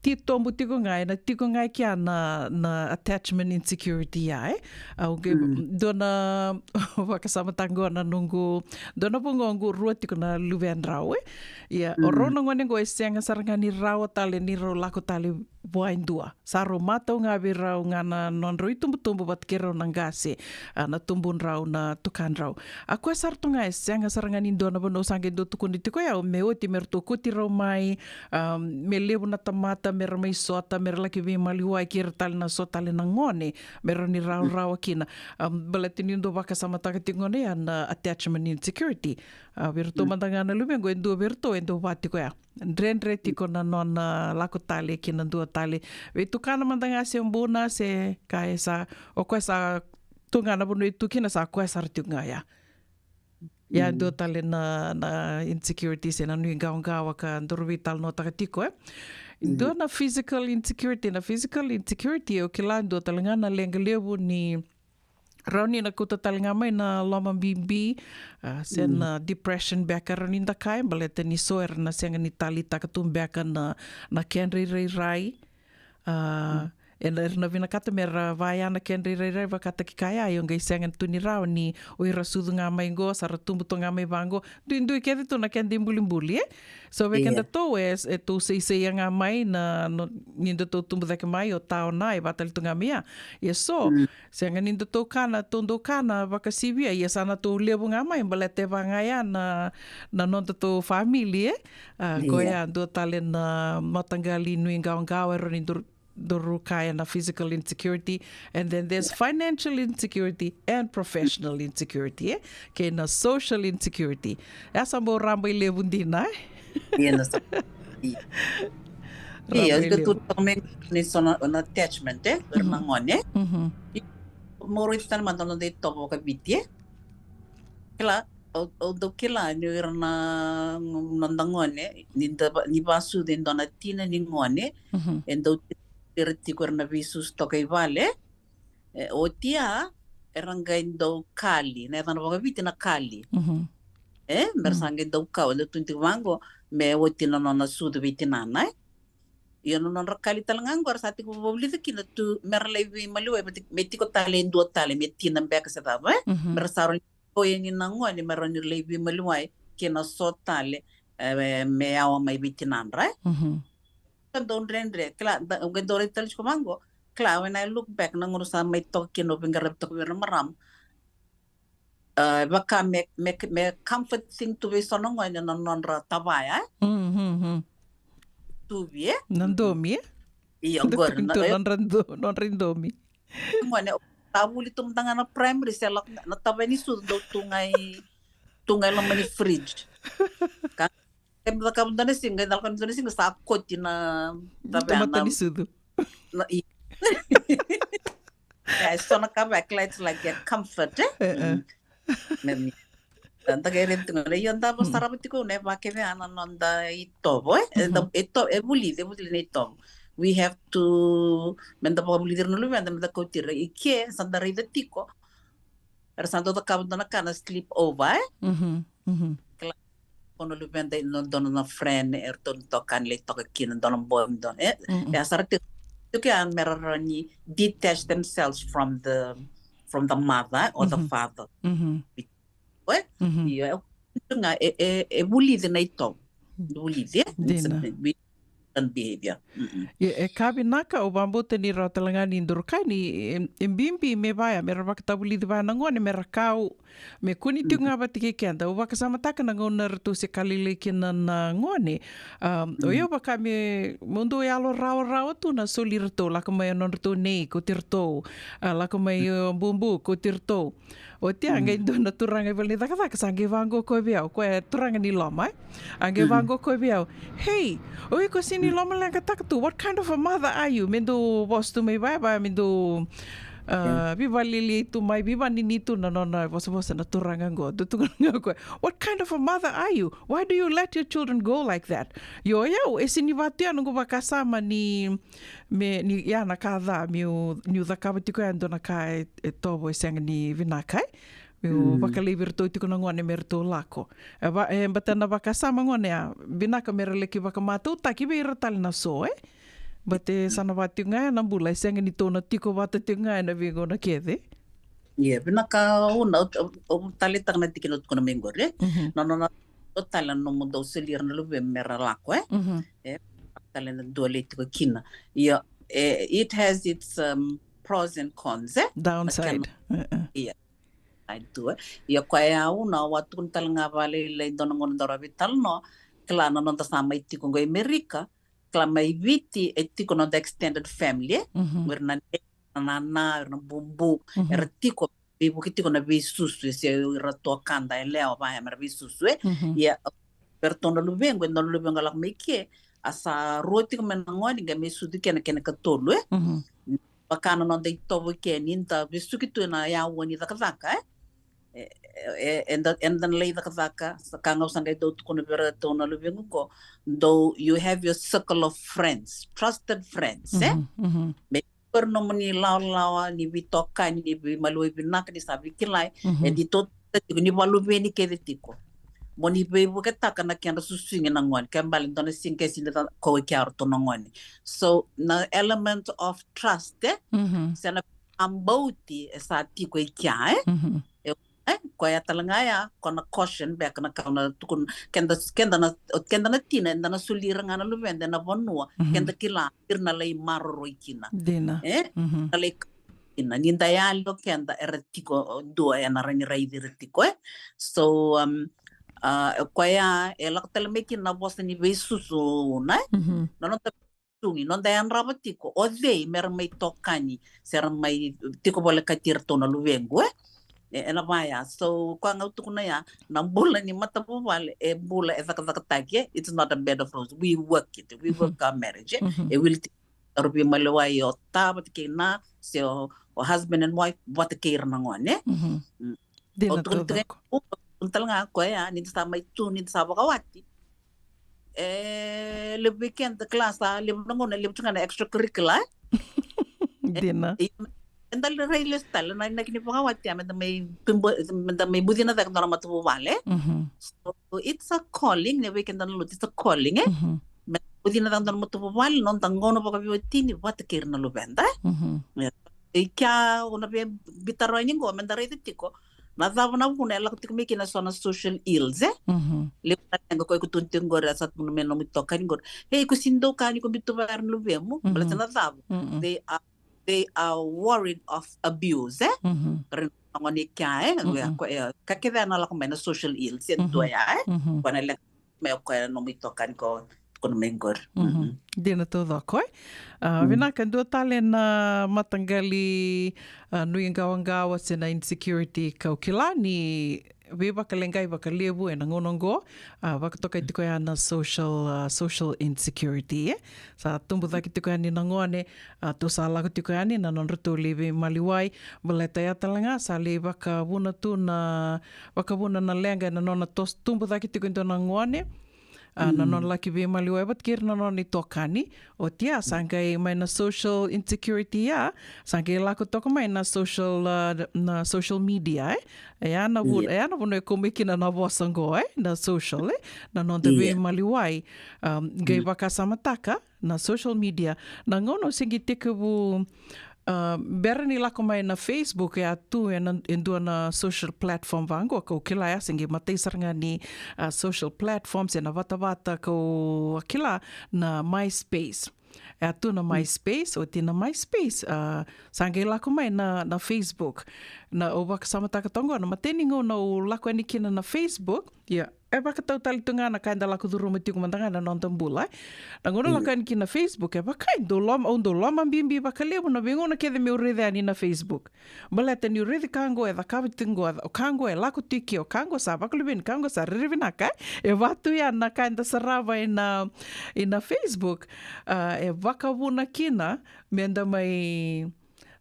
titobu tiko ga, e na tiko ga e kea na, na attachment insecurity ya, e. Au qai dua na vakasamataka oqo na noqu, dua na vugoqu rua tiko na luvedrau, e. Ia, o rau na gone oqo e sega sara ga ni rawa tale ni rau lako tale vua e dua. Sa rau matau ga vei rau ga na nodrau itubutubu vata kei rau na qase, a, na tubudrau, na tukadrau. A koya sara tu ga e sega sara ga ni dua na vanua, au sa qai dau tukuna tiko ya, me oti me ratou kauti rau mai, a, me levu na tamata, me ra mai sota, me ra laki veimaliwai kei ira tale na so tale na gone, me rawa ni rawarawa kina. A, baleta niu dau vakasamataka tiko gona ya na attachment insecurity. A, vei ratou mada ga na luvequ, e dua vei ratou, e dau va tiko ya. Dredre tiko na nona lako tale ki na dua tale. Veitukana mada ga se buna se ka e sa, o koya sa tu ga na vanua e tu kina sa koya sara tiko ga ya. Ia dua tale na, na insecurity se na nuiqawaqawa ka daru veitalanoataka tiko, e. Dua na physical insecurity, na physical insecurity, au kila dua tale ga na leqa levu ni rawa ni na kauta tale ga mai na lomabibi, a, se na depression beka rawa ni da kaya, baleta ni so era na sega ni taleitaka tu beka na, na kedra irairai. A, Era na vinakata me ra vaya na kedra irairai vakataki kaya, io qai sega tu ni rawa ni o ira sucu ga mai qo, sa ra tubu tu ga mai vaqo. Duidui kece tu na keda ibulibuli, e? So vei keda tou e, e tou seiseia ga mai na, no, ni da tou tubu cake mai, o tao na, e vatali tu ga mai ya. Ia so, sega ni da tou kana, tou dou kana vakasivia, ia sa na tou levu ga mai, baleta e vaga ya na, na noda tou famili, e? A, ko ya, dua tale na mataqali nuiqawaqawa, e rawa ni dou dou kaya na physical insecurity, and then there's financial insecurity and professional insecurity, e? Kei na social insecurity. E a sa bau raba i levu dina, e? Ia na sa. Ia. Raba ia, i ika levu. Tu tau me ni so na, na attachment, e? Era na gone. Mhm. Mo rui tana mada na dei tovo ka viti, e? Kila, au, au dau kila ni ira na noda gone, ni da va-, ni vasucu e dua na tina ni gone, mhm, e dau tira tiko ira na veisusu toka i vale, e, oti ya, era qai dau kali, na yacana vakaviti na kali. Mhm. E, mera sa qai dau kau, e dau tukuni tiko vaqo, me oti na nona sucu vei tinana, e. Ia na nodra kali tale ga qo, era sa tiko vavulica kina tu, mera lai veimaliwai, me ti-, me tiko tale e dua tale, me tina beka se cava, e? Mhm. Mera sa rawa ni o yani na gone, me rawa ni lai veimaliwai kei na so tale, e, me yawa mai vei tinadra, e? Mhm. Ka dau dredre, kila, da, qai dau rai tale tiko vaqo, kila, when I look back, na gauna sa mai toka kina au veiqaravi toka vei ira na marama, e, vaka me, me, me comfort thing tu vei so na gone na nodra tavaya, e? Mhm, mhm. Tuvi, e? Na domi, e? Io, qori, na, tu e, nodra do-, nodra domi. Gone, sa vuli tu mada ga na primary, se lako na tavaya ni sucu, dau tu ga i, tu ga i loma ni fridge. Ka, e mada ka mada na siga, e da lako mada na siga, sa koti na tavaya na, na mata ni sucu. Na, i. E, so na ka vaka, it's like a comfort, e? E, e. Mm. Me mi. Da, da qai raica tiko, io, da vasarava tiko na vakevei na noda itovo, e? E da, e to-, e vulici, e vulici na itovo. We have to, me da vakavulici ira na luveda, me da kauti ira. I ke, sa da raica tiko. Era sa dau cakava dua na ka na sleep over, e? Mhm, mhm. Kila, ko na luveda, e dua na, dua na friend, eratou na toka, ni lai toka kina, dua na boy, dua na, e? Mhm. E a sara tiko, tiko ya mera rawa ni detach themselves from the, from the mother or the father. Mhm. Oi? Mhm. Io, e, e, e vulici na itovo. Vulici, e? Dina. It's a bit, and behavior. Mm-mm. Ia, e ka vinaka, au vakabauta ni rawa tale ga ni dou kaya ni, e, e bibi me vaya, mera vakatavulici vaya na gone, mera kau, me kua ni tiko ga vata kei keda. Au vakasamataka na gauna ratou se ka lailai kina na gone. Um, o yau vaka me, mo dou yalo rawarawa tu na soli iratou, lako mai o nodratou nei, kauti iratou. A, lako mai o bubu, kauti iratou. Oti ya, qai dua na turaga i vale ni cakacaka, sa qai vaqo koya vei au, koya e turaga ni loma, e? A qai vaqo koya vei au, "Hey, o iko sega ni lomaleqataka tu, what kind of a mother are you?" Me dou vosa tu mai vaya, vaya me dou, a, veivakalialiai tu mai, veivakanini tu na nona vosavosa na turaga qo, dou tukuna ga o koya, "What kind of a mother are you? Why do you let your children go like that?" Io, o yau, e sega ni vaka tu ya noqu vakasama ni, me, ni, ya na ka ca, meu, niu cakava tiko ya e dua na ka e, e tovo, e sega ni vinaka, e? Meu vakalaivi iratou tiko na gone me ratou lako. E va, e, baleta na vakasama gone ya, vinaka mera laki vakamatautaki vei ira tale na so, e? Baleta sa na vaka tiko ga ya na bula, e sega ni tou na tiko vata tiko ga ena veigauna kece. Ia, vinaka, au na, au, au taleitaka na tikina au tukuna mai qori, e? Mhm. Na nona, o tale na nomu dau soli ira na luvemu mera lako, e? Mhm. E, tale na dua lai tiko kina. Ia, e, it has its, um, pros and cons, e? Downside. Ia, I do, e. Ia, koya au na, au a tukuna tale ga vakalailai dua na gauna daru a veitalanoa, kila na noda sa mai tiko qo i Amerika, kila mai Viti, e tiko noda extended family, e? Mhm. Ira na nei, na nana, ira na bubu, era tiko, veivuke tiko na veisusu, e se ira tuakada, yalewa, vaya mera veisusu, e. Mhm. Ia, vei iratou na luvequ, e dua na luvequ a lako mai ke, a sa rua tiko mai na gone, qai mai sucu ke na kena ikatolu, e. Mhm. Vaka na noda itovo ke, ni da vesuki tu ena yaua ni cakacaka, e. E, e, eda, eda na lai cakacaka, sa ka ga au sa qai dau tukuna vei iratou na luvequ qo, dou, you have your circle of friends, trusted friends, e? Mhm, mhm. Me o ira nomuni lawalawa, ni veitokani, ni veimaliwai vinaka, ni sa veikilai, mhm, e di tou tiko, ni vakaluveni kece tiko. mo ni veivuketaka na kedra susugi na gone, ke bale dua na siga ke sini da kau e kea ratou na gone. So na element of trust, e? Se na abauti e sa tiko e kea, e? E, e, koya tale ga ya, ko na caution beka na kau na tukuna, keda, keda na, keda na tina, eda na soli ira ga na luveda ena vanua keda kila ira na lai maroroi kina. Dina. E? Na lai kina. Ni da yali o keda era tiko dua ena rawa ni raici ira tiko, e? So, um, a, koya e lako tale mai kina na vosa ni veisusu na, e? Na noda sugi, noda yadrava tiko o cei mera mai tokani, se ra mai tiko volekati iratou na luvequ, e? E, ena vaya. So, koya ga au tukuna ya, na bula ni matavuvale e bula e cakacakataki, e? It's not a bed of roses. We work it. We work our marriage, e? E wili tiko, o veimaliwai, o ta vata kei na, se o, o husband and wife vata kei ira na gone, e? Dina. Au tukuna tiko, taucoko. Au tukuna tale ga koya, ni da sa mai tu, ni da sa vakawati, e levu vei keda, kila, sa levu na gauna, levu tiko ga na extracurricular, e? Dina. E, eda lai rai lesu tale na, na kena vakawati ya, meda mai tubu, meda mai bucina cake dua na matavuvale. So it's a calling, ni vei keda na lotu, it's a calling, e? Meda bucina cake dua na matavuvale, noda gauna vakaveiwatini vata kei ira na luveda, e? E, kea, au na via biuta rawa yani qo, meda raica tiko na cava na vuna e lako tiko mai kina eso na social ills, e? Levu na leqa koya ko tukuna tiko qori, a sa tukuna mai na nomu itokani qori, e, iko sini dau kani ko biuta vei ira na luvemu, baleta na cava? They are, they are worried of abuse, e? Ira na gone kea, e? Koya, e, ka kece na lako mai na social ills, e dua ya, e? Koya na leqa mai o koya na nomu itokani ko tukuna mai qori. Dina taucoko, e? A, vinaka. Dua tale na mataqali, a, nuiqawaqawa se na insecurity kau kila ni veivakaleqai vakalevu ena gauna oqo, a, vakatokai tiko ya na social, a, social insecurity, e? Sa tubu cake tiko yani na gone, a, tou sa lako tiko yani na nodratou lai veimaliwai, baleta ya tale ga sa lai vakavuna tu na, vakavuna na leqa ena nona toso, tubu cake tiko e dua na gone, a, na nona laki veimaliwai vata kei ira na nona itokani. Oti ya sa qai mai na social insecurity ya, sa qai lako toka mai na social, a, na social media, e? E ya na vu-, e ya na vanua e kau mai kina na vosa oqo, e? Na social, e? Na noda veimaliwai. A, qai vakasamataka na social media. Na gauna au se qai tekivu, a, bera ni lako mai na Facebook, e a tu ena, e dua na social platform vaqo kau kila, ya se qai matai sara ga ni, a, social platform se na vatavata kau a kila, na MySpace. E a tu na MySpace, oti na MySpace, a, sa qai lako mai na, na Facebook. Na, au vakasamataka toka qo, na matai ni gauna au lako yani kina na Facebook, ia, e vakatau tale tu ga na ka eda lako curuma tiko mada ga na noda bula, e. Na gauna au lako yani kina na Facebook, e vaka e dau loma, au dau lomabibi vakalevu na veigauna kece meu raica yani na Facebook. Baleta niu raici ka qo e cakava tiko qo, o ka qo e lako tiko, o ka qo sa vakaluveni, ka qo sa rairai vinaka, e. E vaka tu ya na ka eda sarava ina, ina Facebook, a, e vakavuna kina meda mai,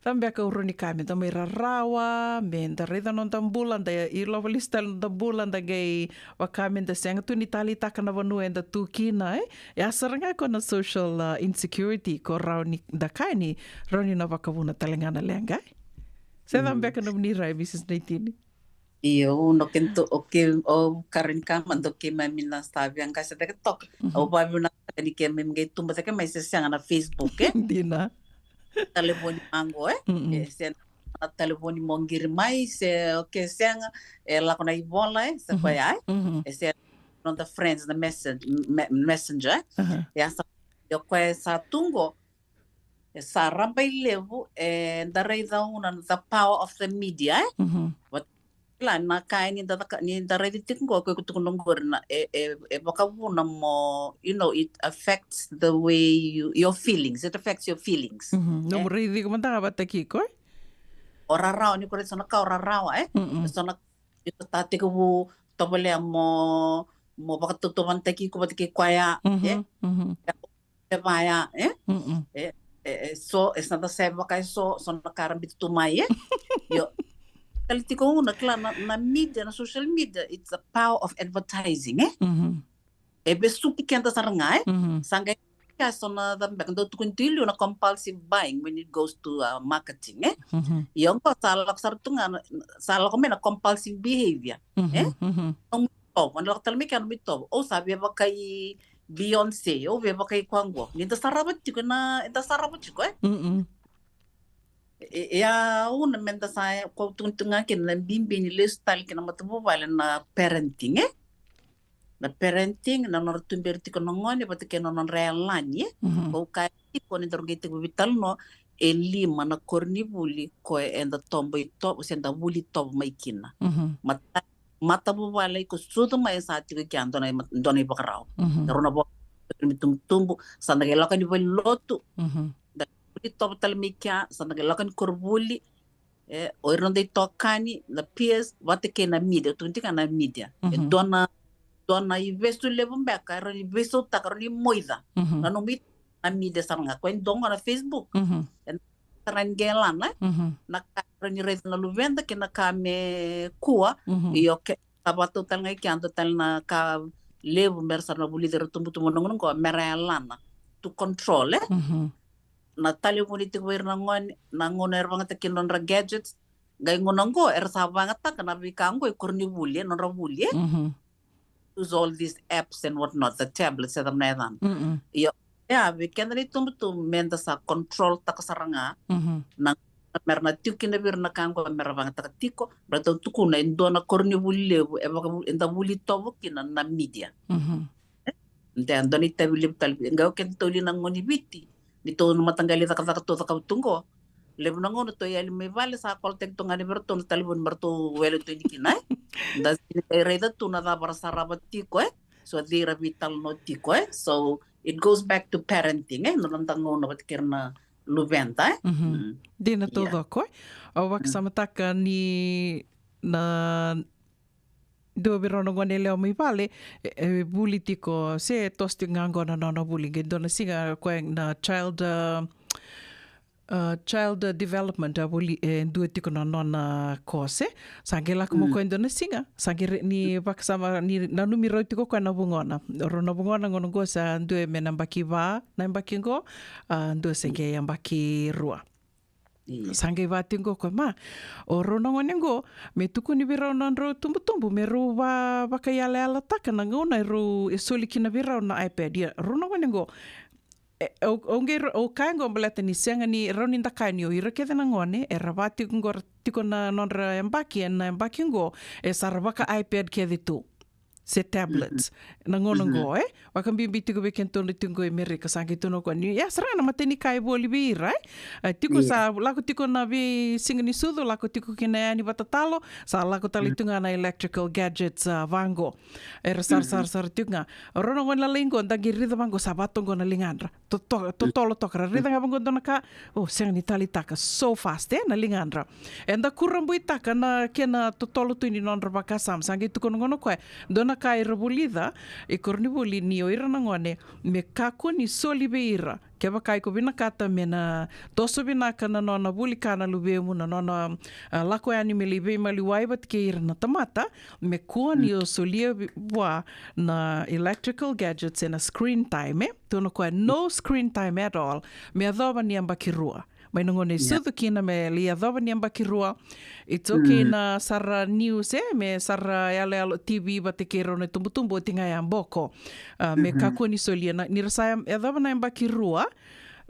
cava beka au rawa ni kaya, meda mai rarawa, meda raica noda bula, da ilova lesu tale noda bula, da qai vaka meda sega tu ni taleitaka na vanua eda tu kina, e. Ya sara ga ko na social, a, insecurity ko rawa ni da kaya ni rawa ni na vakavuna tale ga na leqa, e. Se cava beka nomuni rai, Mrs Naitini? Io, no kento, okay, o Karen kama, do keimami na sa via qase cake toka. Au vavinakataka ni keimami qai tubu cake mai se sega na Facebook, e? Dina. Talevoni maqo, e? E se na talevoni mo qiri mai, se, okay, sega, e lako na ivola, e? Se koya, e? E se noda friends na message, me-, messenger, e? Ia sa, ia koya sa tu qo, e sa rabailevu, e, da raica una na the power of the media, e? Vata kila na ka ni da caka, ni da raici tiko qo, ko iko tukuna qori na, e, e, e vakavuna mo, you know, it affects the way you, your feelings. It affects your feelings. Nomu raici iko mada ga vata kei iko, e? O rarawa, ni ko raici so na ka o rarawa, e? So na, ni ko sa tekivu tovolea mo, mo vakatautauvatataki iko vata kei koya, e? E vaya, e? E, e, e so, e sa da sa vaka e so, so na ka ra biuta tu mai, e? Io. Tale tiko una, kila na, na media, na social media, it's a power of advertising, e? E vesuki keda sara ga, e? Sa qai, ka so na, cava beka, dau tukuni tu i liu na compulsive buying when it goes to, uh, marketing, e? Io, qo sa lako sara tu ga na, sa lako mai na compulsive behavior, e? tovo, na lako tale mai kea na nomu itovo. Au sa via vakai Beyonce, au via vakai koya qo. Ni da sarava tiko na, da sarava tiko, e? Mm-mm. E, e, a, au na meda sa, ko tukuni tu ga kina na bibi ni lesu tale kina matavuvale na parenting, e? Na parenting, na nodra tuberi tiko na gone, vata kei na nodra yalani, e? Mhm. Ko kaya tiko ni daru qai tiko veitalanoa, e lima na koronivuli ko eda tobo itovo, se da vuli tovo mai kina. Mhm. Mata, matavuvale iko sucu mai sa tiko kea dua na, dua na ivakarau. Mhm. Daru na vo, tubutubu, sa da qai lako ni vale ni lotu, Mhm. da vuli tovo tale mai kea, sa da qai lako ni koronivuli, e, o ira noda itokani, na peers, vata kei na media, tukuni tiko na media. E Mhm. dua na, dua na ivesu levu beka, era ni veisautaka, era ni moica. Mhm. Na nomu it-, na media sara ga, ko e dua ga na Facebook. Mhm. Sara ni qai lana, e? Mhm. Na ka era ni raica na luveda, kei na ka me kua, Mhm. io ke, sa vatau tale ga i kea, dua tale na ka levu, mera sara na vulici ira tubutubu na gauna qo, mera yalana. To control, e? Mhm. Na talevoni tiko vei ira na gone, na gauna era vakayagataka kina nodra gadgets, qai gauna qo, era sa vakayagataka na veika qo e koronivuli, e, nodra vuli, e? Mhm. Use all these apps and whatnot, the tablets, e cava na yacana. Mm-mm. Io, e, a, vei keda na itubutubu, meda sa control taka sara ga, Mhm. na, mera na tiko kina vei ira na ka qo, mera vakayagataka tiko, baleta au tukuna, e dua na koronivuli levu, e vaka, eda vuli tovo kina na media. Mhm. De, dua na itavi levu tale, qai o keda tou li na gone i Viti. Ni tou na mataqali cakacaka tou cakava tu qo. Levu na gauna tou yali mai vale sa call-taki tu ga ni vei iratou na talevoni mera tou wele tu yani kina, e. Da sega ni qai raica tu na cava ra sarava tiko, e. So, cei ra veitalanoa tiko, e. So, it goes back to parenting, e. Na noda gauna vata kei ira na luveda, e. Mhm. Mm. Dina Yeah. taucoko, e. Au vakasamataka ni na dua vei rau na gone yalewa mai vale, e, e vuli tiko, se toso tiko ga qo na nona vuli, qai dua na siga koya na child, uh, uh, child, uh, development, a vuli, e dua tiko na nona course, e. Sa qai lako mai o koya dua na siga, sa qai re-, ni vakasama, ni nanumi rau tiko o koya na vugona. Rau na vugona gauna qo sa dua me na yabaki va, na yabaki qo, a, dua se qai yabaki rua. Io. Sa qai vaka tiko qo o koya, ma, o rau na gone qo, me tukuni vei rau na nodrau tubutubu, me rau va-, vakayalayalataka na gauna e rau, e soli kina vei rau na iPad. Ia, rau na gone qo, e, au, au qai ra-, au kaya qo baleta ni sega ni, rau ni da kaya ni o ira kece na gone, era vaka tiko qo, ra tiko na nodra yabaki, ena yabaki qo, e sa ra vaka iPad kece tu. Se tablets. Na gauna qo, e? Vakabibi tiko vei kedatou na tiko qo i Merika, sa qai tukuna o koya ni, ia, sara ga na imatai ni ka e voli vei ira, e? E, tiko sa lako tiko na veisiga ni sucu, lako tiko kina yani vakatatalo, sa lako tale tu ga na electrical gadgets, a, vaqo. Era sarasara sara tiko ga. Rau na gone lalai qo, da qai raica vaqo, sa vaka toka qo na ligadra. To-, to-, totolo toka, ra raica ga vaqo dua na ka, o, sega ni taleitaka, so fast, e, na ligadra. Eda kurabuitaka na kena totolo tu ni nodra vakasama, sa qai tukuna qo o koya, dua na ka era vulica i koronivuli ni o ira na gone, me kakua ni soli vei ira. Kevaka iko vinakata me na toso vinaka na nona vuli ka na luvemu, na nona, a, lako yani me lai veimaliwai vata kei ira na tamata, me kua ni o solia vi-, vua na electrical gadgets ena screen time, e? Tukuna o koya, no screen time at all. Me yacova ni yabaki rua. Mai na gauna e sucu kina me lai yacova ni yabaki rua. It's okay na sara news, e? Me sara yaloyalo T V vata kei rau na tubutubu, oti ga ya boko. A, me kakua ni solia na, ni ra sa ya-, yacova na yabaki rua.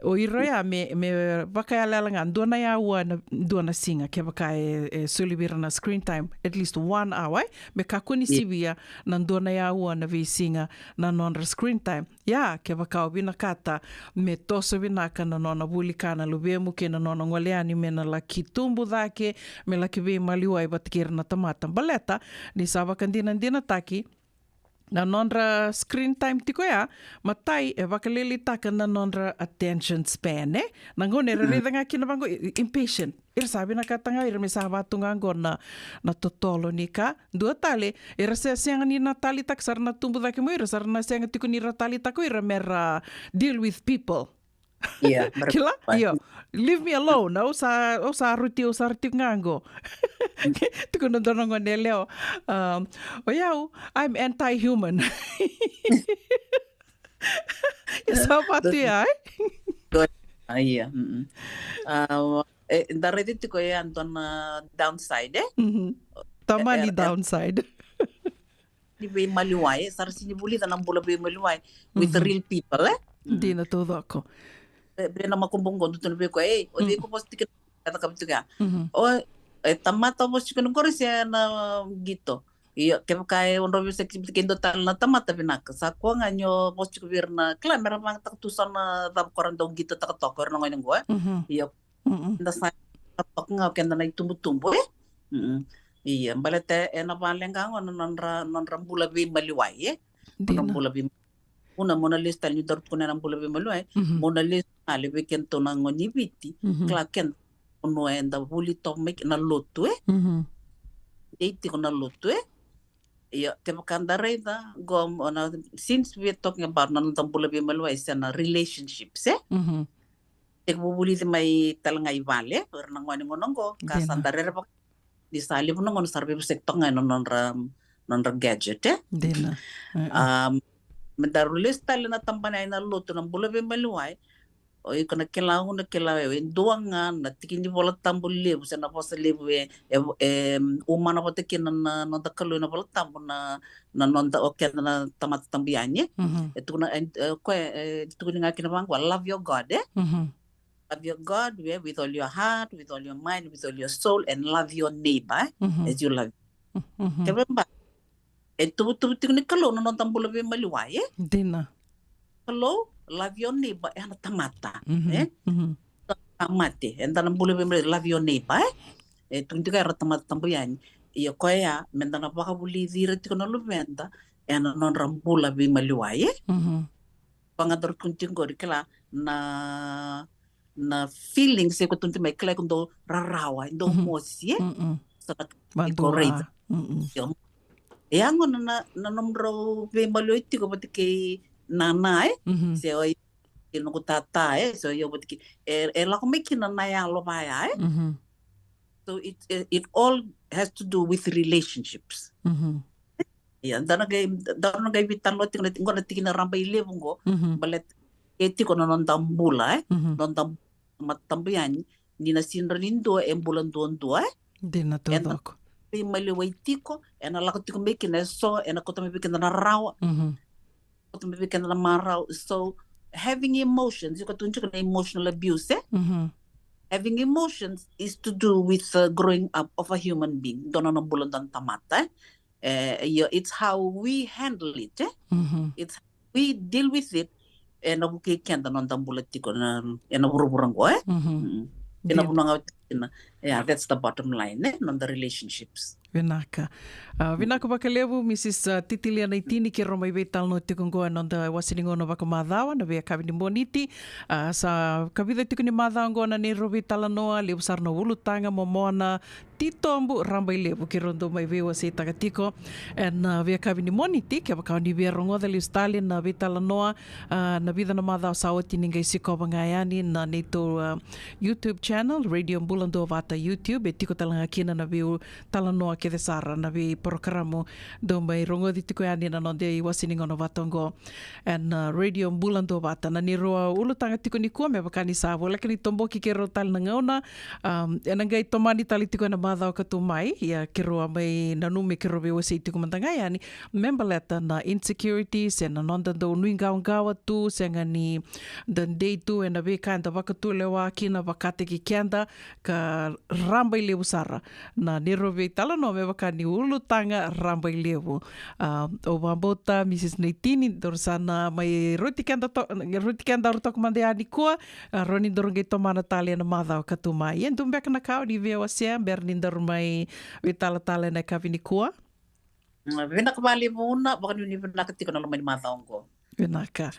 O ira ya me, me vakayalayala ga, dua na aua na, dua na siga, kevaka e, e soli vei ira na screen time, at least one hour, e? Me kakua ni sivia na dua na aua na veisiga na nodra screen time. Ia, kevaka o vinakata me toso vinaka na nona vuli ka na luvemu kei na nona gole yani me na laki tubu cake, me laki veimaliwai vata kei ira na tamata. Baleta ni sa vakadinadinataki na nodra screen time tiko ya, matai e vakalailaitaka na nodra attention span, e? Na gauna era raica ga kina vaqo, i-, i-, impatient. Ira sa vinakata ga ira me sa vaka tu ga qo na, na totolo ni ka. Dua tale, era se sega ni na taleitaka, sa ra na tubu cake mai o ira, sa ra na sega tiko ni ra taleitaka o ira me ra deal with people. Ia, mera Kila? pai. Io. Leave me alone. Au sa, au sa roti, au sa roti ga qo. Tukuna dua na gone yalewa. Um, o yau, I'm anti-human. E sa vaka tu ya, e? A, ia, mm-mm. A, e, da raica tiko ya dua na downside, e? Mhm. Tamani E, e, e. Downside. veimaliwai, e sa ra sini vulica na bula veimaliwai with the real people, e? Dina taucoko. Vei na makubuqu qo, dou tukuna vei koya, ei, o cei ko vosa tiko na, ka cakava tiko ya. O, e tamata vosa tiko na qori se na qito. Io, kevaka e o drau veivosaki tiko e dua tale na tamata, vinaka. Sa koya ga ni o vosa tiko vei ira na kila, me ra vagataka tu so na cava ko ra dau qitotaka toka o ira na gone qo, e? Io, da sa toka ga o keda na itubutubu, e? Ia, baleta e na vale ga qo na nodra, nodra bula veimaliwai, e? Nodra bula vei Mona, mona lesu tale ni daru tukuna na bula veimaliwai. Mona lesu tale vei kedatou na gone ni Viti. Kila keda, o no eda vuli toka mai kina lotu, e? Dei tiko na lotu, e? Ia, kevaka da raica qo, o na, since we are talking about na noda bula veimaliwai se na relationships, e? Tekivu vulici mai tale ga i vale, o ira na gone qo, na qo ka sa da rerevaka ni sa levu na gauna sa ra veivosaki toka ga ena nodra, nodra gadget, e? Dina. Um, me daru lesu tale na tabana ena lotu na bula veimaliwai. O iko na kila, au na kila, e dua ga na tiki ni Vola Tabu levu se na vosa levu e, e, e umana vata kina na noda Kalou ena Vola Tabu na, na noda, o keda na tamata tabu yani. E tukuna, e, e, koya, e tukuni ga kina vaqo, love your God, e? Love your God, e, with all your heart, with all your mind, with all your soul, and love your neighbor, e, as you love. Kevaka e tuvatuva tiko ni Kalou na noda bula veimaliwai, e? Dina. Kalou, love your neighbor, e na tamata, e? Tamata, e da na bula veimaliwai, love your neighbor, e? E tukuni tiko era tamata tabu yani. Ia koya, me da na vakavulici ira tiko na luveda ena nodra bula veimaliwai, e? Vagadaru tukuni tiko qori, kila na, na feelings e ko tukuni mai, kila e ko dau rarawa, e dau mosi, e? Sa na iko raica. Io. E yago na, na, na nomudrau veimaliwai tiko vata kei nana, e? Se o i, e noqu tata, e? Se o i vata kei, e, e lako mai kina na yalo vaya, e? So it, it, it all has to do with relationships. Ia, da na qai, da na qai veitalanoa tiko na, qo na tikina rabailevu qo, baleta e tiko na noda bula, e? Noda bula matabu yani, ni na sidra ni dua e bula duadua, e? Dina taucoko. Veimaliwai tiko, ena lako tiko mai kina eso, ena kauta mai vei keda na rarawa. Kauta mai vei keda na marau. So, having emotions, iko tukuna tiko na emotional abuse, e? Having emotions is to do with the growing up of a human being. Dua na bula dua na tamata, e? E, io, it's how we handle it, e? It's how we deal with it. Ena vukei keda noda bula tiko na, ena vuravura qo, e? Ena vanua ga o tiko kina. Yeah, that's the bottom line, e? Noda relationships. Vinaka. A, vinaka vakalevu, Mrs, a, Titilia Naitini, keirau mai veitalanoa tiko qo ena noda wasa ni gauna vakamacawa, na veiyakavi ni Moniti. A, sa kavica tiko ni macawa qo na neirau veitalanoa, levu sara na ulutaga, momona, titobu, rabailevu keirau dau mai veiwaseitaka tiko ena, a, veiyakavi ni Moniti. Kevaka o ni via rogoca lesu tale na veitalanoa, a, na vica na macawa sa oti, ni qai sikova ga yani na neitou, a, YouTube channel, Radio Bula Duavata YouTube, e tiko tale ga kina na veitalanoa kece sara, na veiporokaramu dou mai rogoci tiko yani na noda iwase ni gauna vata oqo ena, a, Radio Bula Duavata. Na neirau, a, ulutaga tiko nikua, me vaka ni sa voleka ni toboki keirau tale na gauna, a, ena qai tomani tale tiko ena macawa ka tu mai, ia keirau a mai nanumi keirau veiwasei tiko mada ga yani me baleta na insecurity, se na noda dau nuiqawaqawa tu, sega ni da dei tu ena veika eda vakatulewa kina vakataki keda, ka rabailevu sara na neirau veitalanoa me vaka ni ulutaga rabailevu. A, au vakabauta, Mrs Naitini, daru sa na mai rauti keda to-, rauti kedaru toka mada yani nikua, a, rawa ni daru qai tomana tale ena macawa ka tu mai. E dua beka na ka o ni via wasea bera ni daru mai veitalatala ena yakavi nikua? Vinaka vakalevu na, vakanuinui vinaka tiko na loma ni macawa oqo. Vinaka.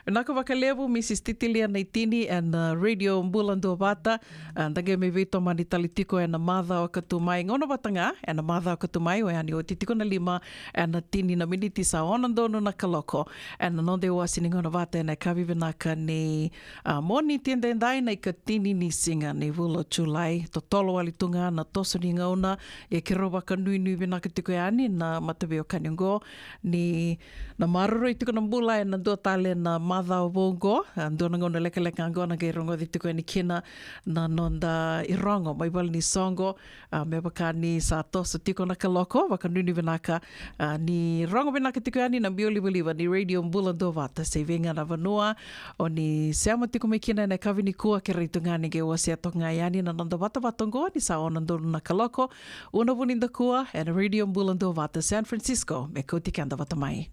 Vinaka vakalevu, Mrs Titilia Naitini, ena, a, Radio Bula Duavata. A, da qai mai veitomani tale tiko ena macawa ka tu mai, gauna vata ga ena macawa ka tu mai, oya ni oti tiko na lima ena tini na miniti sa ono donu na kaloko. Ena noda iwase ni gauna vata ena yakavi vinaka ni, a, Moniti edaidai, na ikatini ni siga ni vula o Julai. Totolo wale tu ga na toso ni gauna, ia keirau vakanuinui vinaka tiko yani na mataveiwekani oqo ni na maroroi tiko na bula ena dua tale na macawa vou qo, a, dua na gauna lekaleka qo na qai rogoci tiko yani kina na noda irogo mai vale ni soqo, a, me vaka ni sa toso tiko na kaloko, vakanuinui vinaka, a, ni rogo vinaka tiko yani na biu livaliva ni Radio Bula Duavata se vei ga na vanua o ni sema tiko mai kina ena yakavi nikua, kerea tu ga ni qai wasea toka ga yani na noda vatavata oqo ni sa ono donu na kaloko, ua na vu ni dakua ena Radio Bula Duavata San Francisco, me kauti keda vata mai.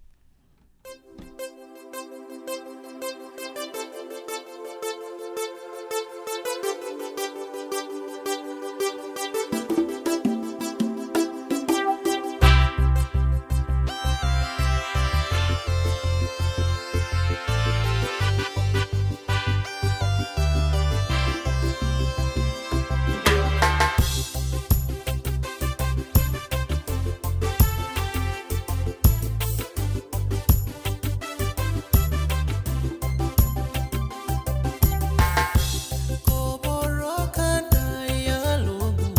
Ko voroka na yaloqu,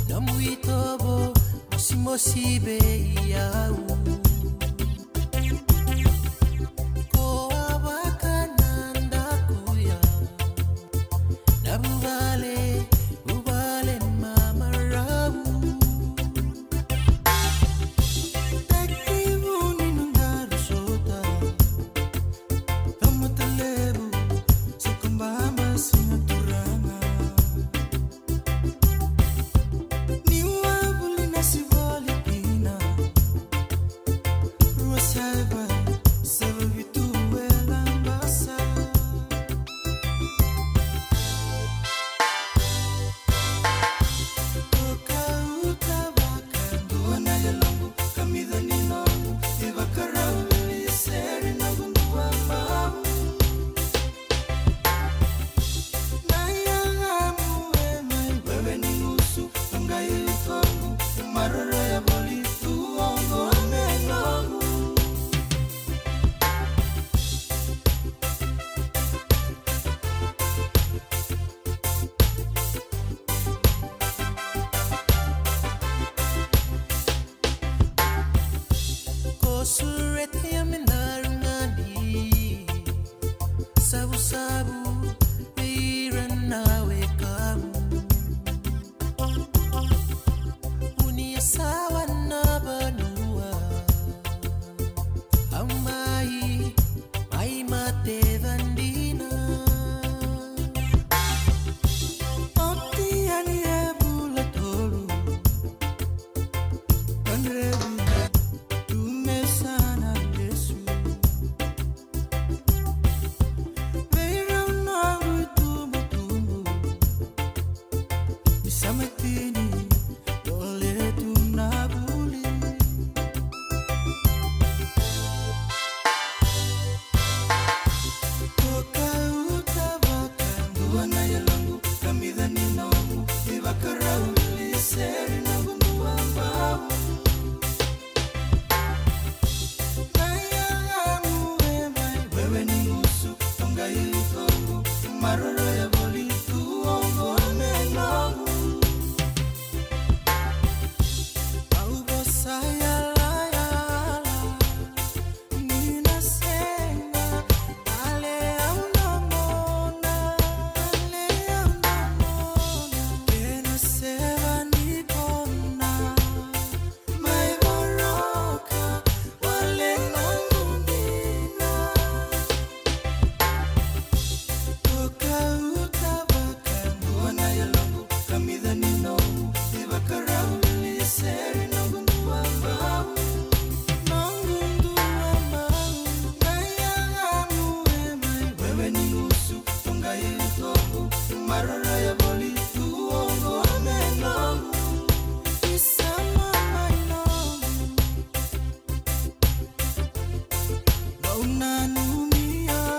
nomu itovo, mosimosi vei au. Ko a vaka na dakuya, na vuvale, vuvale mamarau. Tekivu ni nodaru sota, tamata levu, sokobaba siga turaga. Niu a vuli na sivali kina, rua saiva, saiva vitu e Labasa. Ko kauta vakadua na yaloqu, kamica ni noqu, ivakarau vili sere noqu dua bau. Na yagamu e mai wewe ni gusu, toqai utoqu, maroroya voli tu oqo me noqu. Ko sureta ya me daru gadi, savusavu vei ira na wekamu. Vunia sawa na vanua, au mai, mai mate vadina. Oti yani e vula tolu, kadrevi tu me sa na lesu. Vei rau noqu itubutubu, ni sa matini, dole tu na vuli. Ko kauta vakadua na yaloqu, kamica ni noqu, ivakarau vili sere noqu dua bau. Na yagamu e mai wewe ni gusu, toqai utoqu, maroroya voli tu oqo me noqu. Au vosa yalayala, ni na sega, dale au na mona, dale au na mona, kena seva ni kona. Mai voroka, wale noqu dina. Ko kauta vakadua na yaloqu, kamica ni noqu, ivakarau vili sere noqu dua bau. Noqu dua bau, na yagamu e mai wewe ni gusu, toqai utoqu, maroroya voli tu oqo me noqu. Isama mai noqu. Vau nanumi au.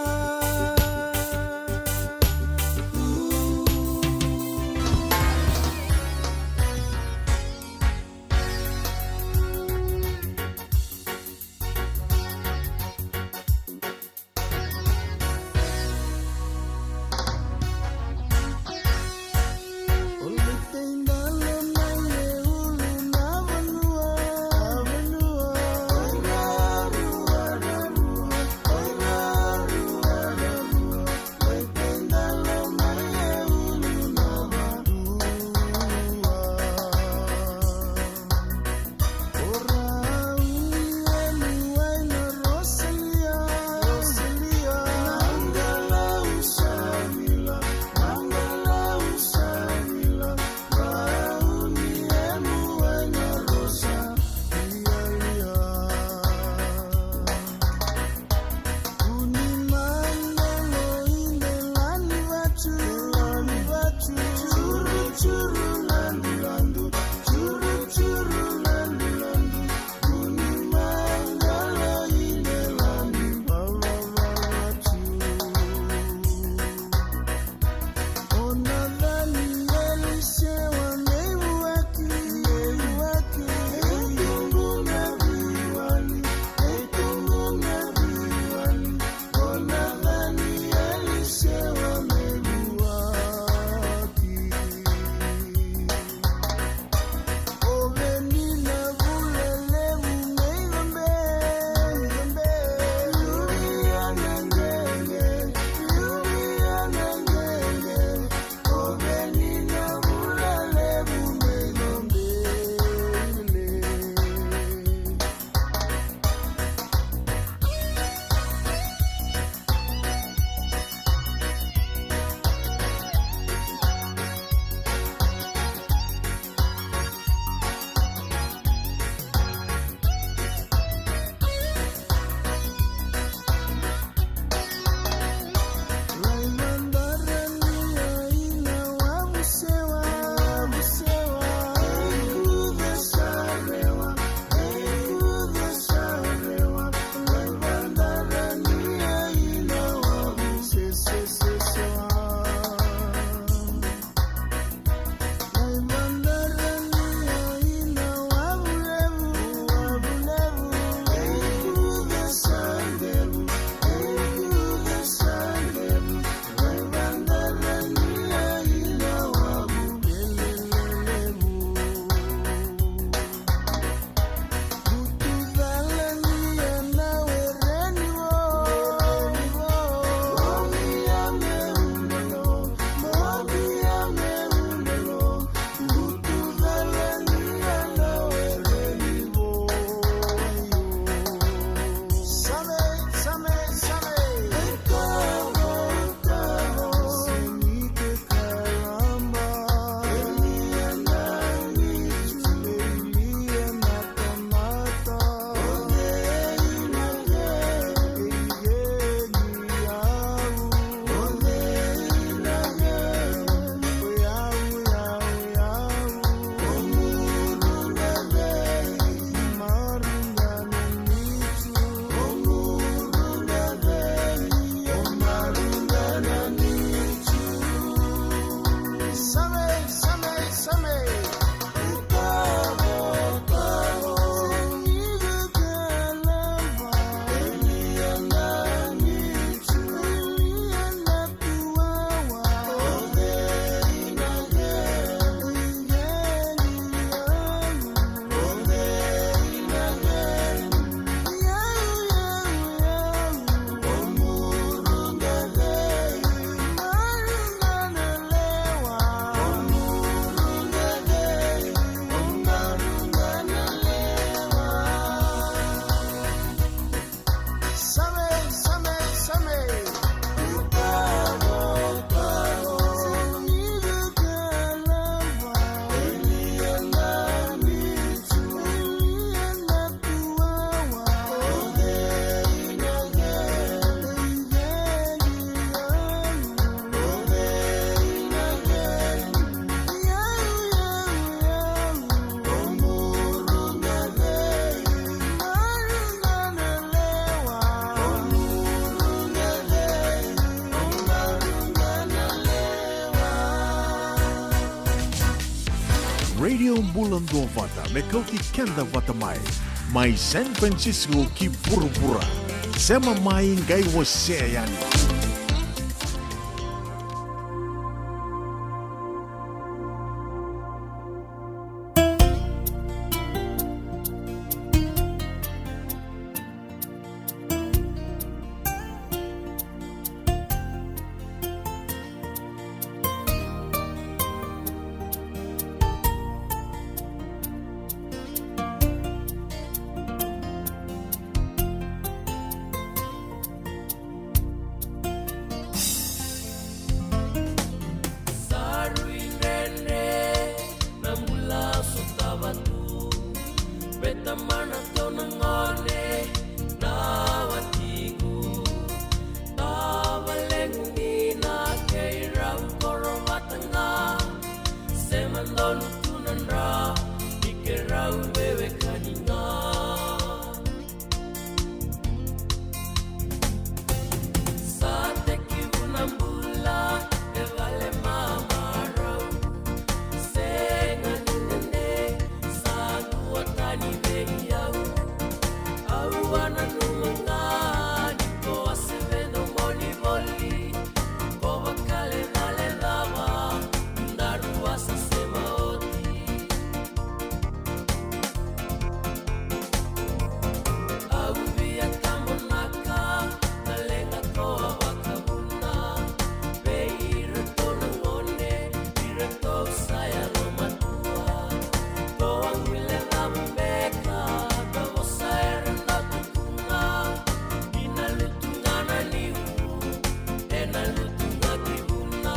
Radio Bula Duavata, me kauti keda vata mai. Mai San Francisco ki vuravura. Sema mai, qai wasea yani. Sa rui dredre na bula sotava tu. Vei tamana kei na gone na watiqu. Tavalequ dina kei rau koro vata ga. Sema donu tu na dra ni keirau veiwekani ga. Sa tekivu na bula e vale mamarau. Sega ni dede, sa dua tani vei au. Au a nanuma ga ni ko a se vedomoni voli. Ko vakalecalecava, daru a sa sema oti. Au via tabonaka na leqa ko a vakavuna. Vei iratou na gone, iratou sa yalomatua. Ko a guilecava beka na vosa era dau tukuna. Ni na lutu ga na niu, ena lutu ga ki vuna.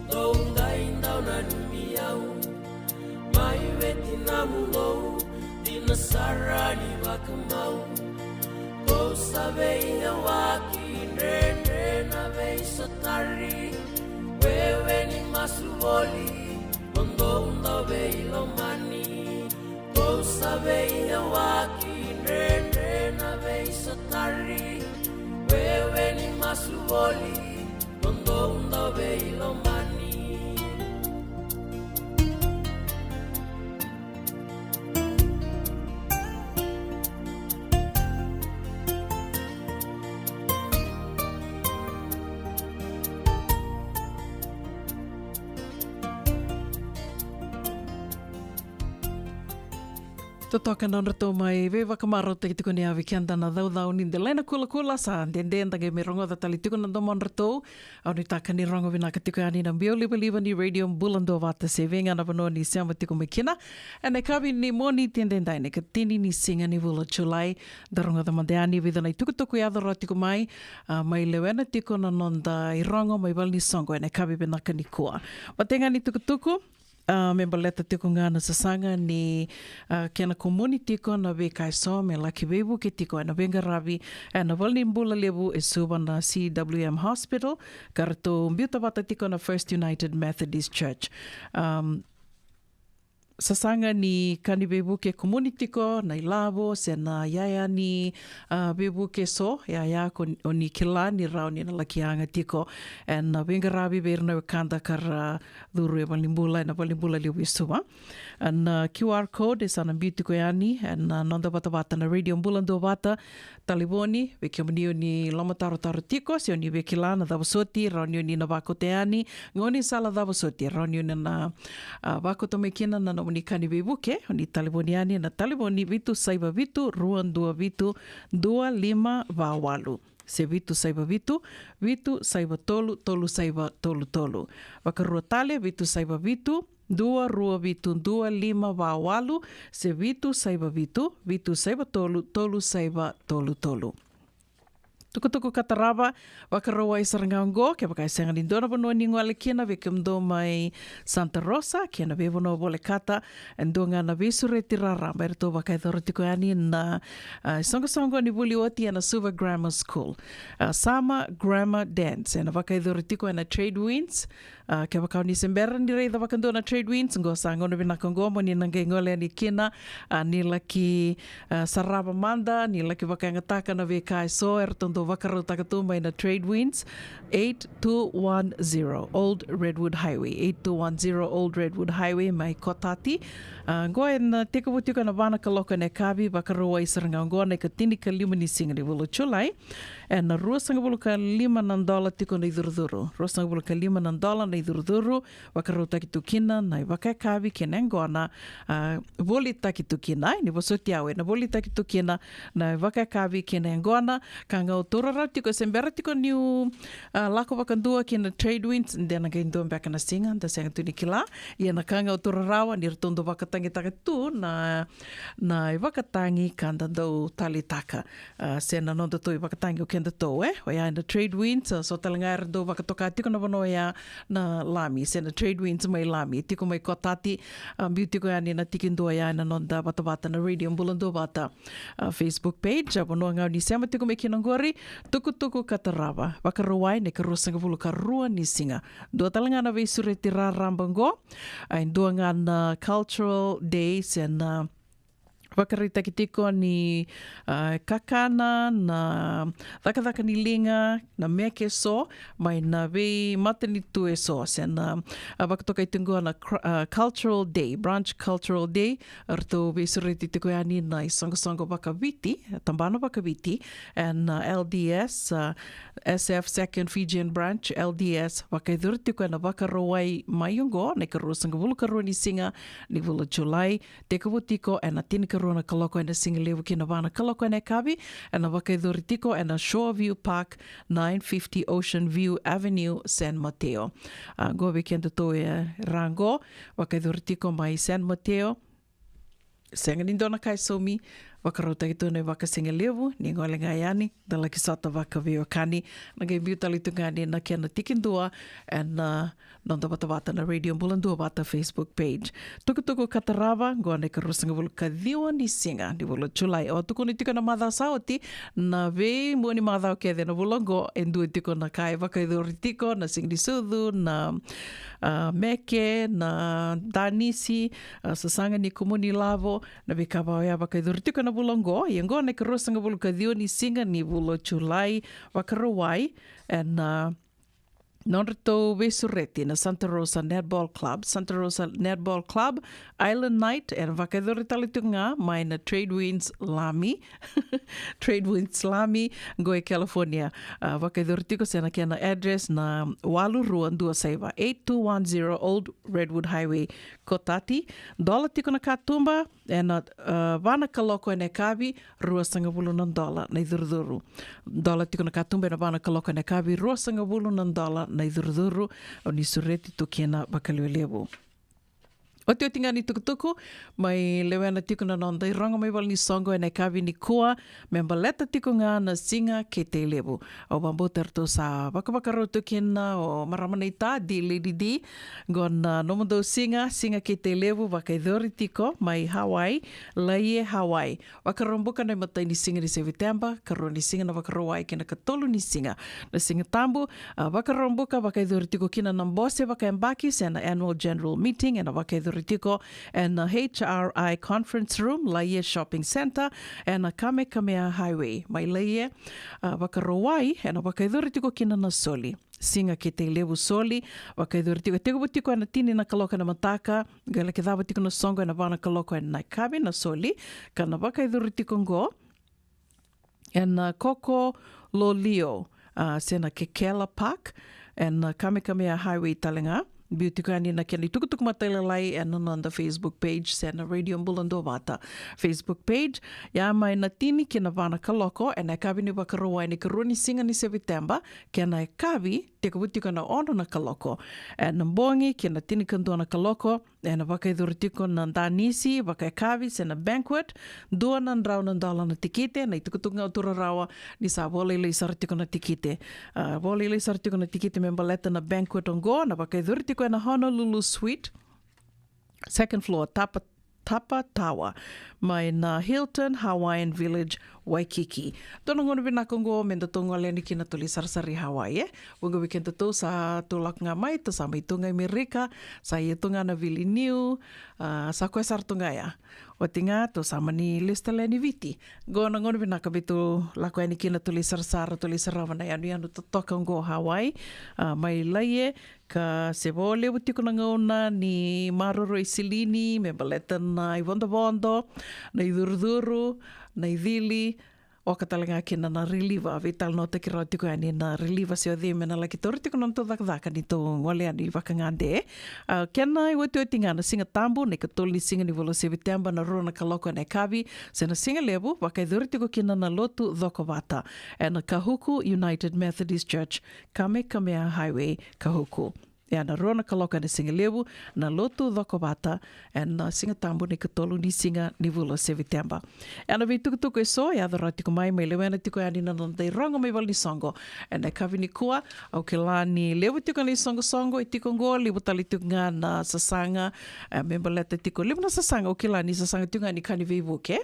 Dou qai dau nanumi au mai vei tinamu dou, dina sara ni vakamau. Dou sa veiyawaki dredre na veisotari, wewe ni masu voli, mo dou dau veilomani. Dou sa veiyawaki dredre na veisotari, wewe ni masu voli, mo dou dau veilomani. Totoka na nodratou mai veivakamarautaki tiko ni yavi keda na caucau ni delai na kulakula, sa dede da qai mai rogoca tale tiko na domodratou. Au nuitaka ni rogo vinaka tiko yani na biau livaliva ni Radio Bula Duavata se vei ga na vanua ni sema tiko mai kina. Ena yakavi ni Moniti edaidai, na ikatini ni siga ni vula o Julai. Da rogoca mada yani e vica na itukutuku e yaco rawa tiko mai, a, mai lewena tiko na noda irogo mai valenisoqo ena yakavi vinaka nikua. Vata ga ni tukutuku, a, me baleta tiko ga na sasaga ni, a, kena kumuni tiko na veika eso me laki veivuke tiko ena veiqaravi ena valenibula levu e Suva na C W M Hospital, ka ratou biuta vata tiko na First United Methodist Church. Am, sasaga ni ka ni veivuke kumuni tiko na ilavo se na iyaya ni, a, veivuke so, iyaya ko ni, o ni kila ni rawa ni na laki yaga tiko ena veiqaravi vei ira na wekada ka ra curu e valenibula, ena valenibula levu e Suva. Ena, a, Q R code e sa na biu tiko yani ena, a, noda vatavata na Radio Bula Duavata. Talevoni vei kemuni o ni lomatarotaro tiko se o ni via kila na cava soti rawa ni o ni na vakauta yani, gaunisala cava soti rawa ni o ni na, a, vakauta mai kina na nomuni ka ni veivuke. O ni talevoni yani ena talevoni vitu saiva vitu, rua dua vitu, dua lima va walu, se vitu saiva vitu, vitu saiva tolu, tolu saiva tolu tolu. Vakarua tale, vitu saiva vitu, dua rua vitu, dua lima va walu, se vitu saiva vitu, vitu saiva tolu, tolu saiva tolu tolu. Tukutuku ka tarava, vakarau wai sara ga oqo, kevaka e sega ni dua na vanua ni gole kina, vei kemudou mai Santa Rosa kei na veivanua volekata, e dua ga na veisureti raraba eratou vakayacora tiko yani na, a, isoqosoqo ni vuli oti ena Suva Grammar School. A, Summer Grammar Dance ena vakayacori tiko ena Tradewinds. A, kevaka o ni se bera ni raica vakadua na Tradewinds, qo sa gauna vinaka oqo mo ni na qai gole yani kina, a, ni laki, a, sarava mada, ni laki vakayagataka na veika eso eratou dau vakarautaka tu mai na Tradewinds. Eight two one zero Old Redwood Highway, eight two one zero Old Redwood Highway mai Kotati. A, qo ena tekivu tiko ena va na kaloko ena yakavi, vakarau wai sara ga oqo na ikatinikalima ni siga ni vula o Julai. Ena ruasagavulu ka lima na dola tiko na icurucuru. Ruasagavulu ka lima na dola na icurucuru, vakarautaki tu kina na ivakayakavi kei na yaqona, a, volitaki tu kina, e, ni vosoti au, ena volitaki tu kina na ivakayakavi kei na yaqona. Ka ga au taura rawa tiko, e se bera tiko niu, a, lako vakadua ki na Tradewinds, de na qai dua beka na siga da sega tu ni kila. Ia na ka ga au taura rawa ni ratou dau vakatagitaka tu na, na ivakatagi ka da dau taleitaka, a, se na nodatou ivakatagi o kedatou, e, oya ena Tradewinds, a, so tale ga era dau vakatoka tiko na vanua oya na Lami, se na Tradewinds mai Lami, tiko mai Kotati. A, biu tiko yani na tikidua oya ena noda vatavata na Radio Bula Duavata, a, Facebook page. A, vanua ga o ni sema tiko mai kina oqori, tukutuku ka tarava, vakarau wai na ikaruasagavulu ka rua ni siga. Dua tale ga na veisureti raraba oqo, a, e dua ga na cultural day se na vakaraitaki tiko ni, a, kakana, na cakacaka ni liga, na meke eso mai na veimatanitu eso, se na, a, vakatokai tiko oqo na cr-, a, Cultural Day, Brunch Cultural Day. Eratou veisureti tiko yani na isoqosoqo vakaviti, tabana vakaviti, ena, a, L D S, a, S F Second Fijian Branch, L D S, vakayacori tiko ena vakarau wai mai oqo na ikaruasagavulu ka rua ni siga ni vula o Julai, tekivu tiko ena tinikarua na kaloko ena sigalevu ki na va na kaloko ena yakavi, ena vakayacori tiko ena Shore View Park, nine fifty Ocean View Avenue, San Mateo. A, qo vei kedatou e ra qo, vakayacori tiko mai San Mateo. Sega ni dua na ka e saumi, vakarautaki tu na ivakasigalevu, ni gole ga yani, da laki sota vakaveiwekani, na qai biu tale tu ga yani na kena tikidua, ena, a, noda vatavata na Radio Bula Duavata Facebook page. Tukutuku ka tarava, qo na ikaruasagavulu ka ciwa ni siga ni vula o Julai. Au tukuna tiko na macawa sa oti, na veimua ni macawa kece na vula oqo, e dua tiko na ka e vakayacori tiko, na siga ni sucu, na, a, meke, na danisi, a, sasaga ni kumuni lavo, na veika va oya vakayacori tiko ena vula oqo. Ia oqo na ikaruasagavulu ka ciwa ni siga ni vula o Julai, vakarau wai, ena, a, nodratou veisureti na Santa Rosa Netball Club, Santa Rosa Netball Club, Island Night, ena vakayacori tale tiko ga mai na Tradewinds Lami, Tradewinds Lami, qo e California. A, vakayacori tiko se na kena address na walu rua dua saiva, eight two one zero Old Redwood Highway, Kotati. Dola tiko na katuba, ena, a, va na kaloko ena yakavi, ruasagavulu na dola na icurucuru. Dola tiko na katuba ena va na kaloko ena yakavi, ruasagavulu na dola na icurucuru. O ni sureti tu kina vakalevulevu. Otioti ga ni tukutuku, mai lewena tiko na noda irogo mai valenisoqo ena yakavi nikua, me baleta tiko ga na Siga Kei Tailevu. Au vakabauta eratou sa vakavakarau tu kina o marama naita, D, Lady D. Qo na nomudou siga, Siga Kei Tailevu, vakayacori tiko mai Hawaii, Laie, Hawaii. Vakaraubuka na imatai ni siga ni Seviteba, karua ni siga na Vakarauwai kei na katolu ni siga na Siga Tabu. A, Vakaraubuka vakayacori tiko kina na bose vakayabaki se na annual general meeting, ena vakayacori tiko ena H R I Conference Room, Laie Shopping Centre, ena Kamehameha Highway. Mai Laie, a, Vakarauwai, ena vakayacori tiko kina na soli. Siga Kete Levu soli, vakayacori tiko, tekivu tiko ena tini na kaloko ena mataka, qai laki cava tiko na soqo ena va na kaloko ena yakavi na soli, ka na vakayacori tiko qo ena Koko Lolio, a, se na Kekela Park, ena Kamehameha Highway tale ga. Biu tiko yani na kena itukutuku matailalai ena noda Facebook page se na Radio Bula Duavata Facebook page. Ia mai na tini ki na va na kaloko ena yakavi ni Vakarauwai ni karua ni siga ni Sepiteba, kei na yakavi tekivu tiko ena ono na kaloko ena bogi ki na tinikadua na kaloko. Ena vakayacori tiko na danisi vakayakavi se na banquet, dua na drau na dola na tikite, na itukutuku ga o tu rarawa ni sa vakalailai sara tiko na tikite. A, vakalailai sara tiko na tikite me baleta na banquet oqo, na vakayacori tiko ena Honolulu Suite, second floor, Tapa, Tapa Tower, mai na Hilton Hawaiian Village, Waikiki. Dua na gauna vinaka oqo me datou gole yani kina, tou lai sarasara i Hawaii, e. Vuqa vei kedatou sa tou lako ga mai, tou sa mai tu ga i Merika, sa ia tu ga na vili niu, a, sa koya sara tu ga ya. Oti ga, tou sa mani lesu tale yani Viti. Qo na gauna vinaka me tou lako yani kina, tou lai sarasara, tou lai sarava na yanuyanu totoka oqo Hawaii, a, mai Laie, ka se vo levu tiko na gauna ni maroroi silini me baleta na ivodovodo, na icurucuru, na icili, oka tale ga kina na relief, a, veitalanoataki rawa tiko yani na relief se o cei me na laki tauri tiko na nodatou cakacaka ni tou gole yani vakagade. A, kena iotioti ga na Siga Tabu, na ikatolu ni siga ni vula o Sepiteba, na rua na kaloko ena yakavi, se na siga levu, vakayacori tiko kina na lotu cokovata ena Kahuku United Methodist Church, Kamehameha Highway, Kahuku. Ia na rua na kaloko ena siga levu, na lotu cokovata ena Siga Tabu, na ikatolu ni siga ni vula o Sepiteba. Ia na veitukutuku eso e yaco rawa tiko mai, mai lewena tiko yani na noda irogo mai valenisoqo ena yakavi nikua. Au kila ni levu tiko na isoqosoqo e tiko oqo, levu tale tiko ga na sasaga, e, me baleta tiko, levu na sasaga au kila ni sasaga tiko ga ni ka ni veivuke.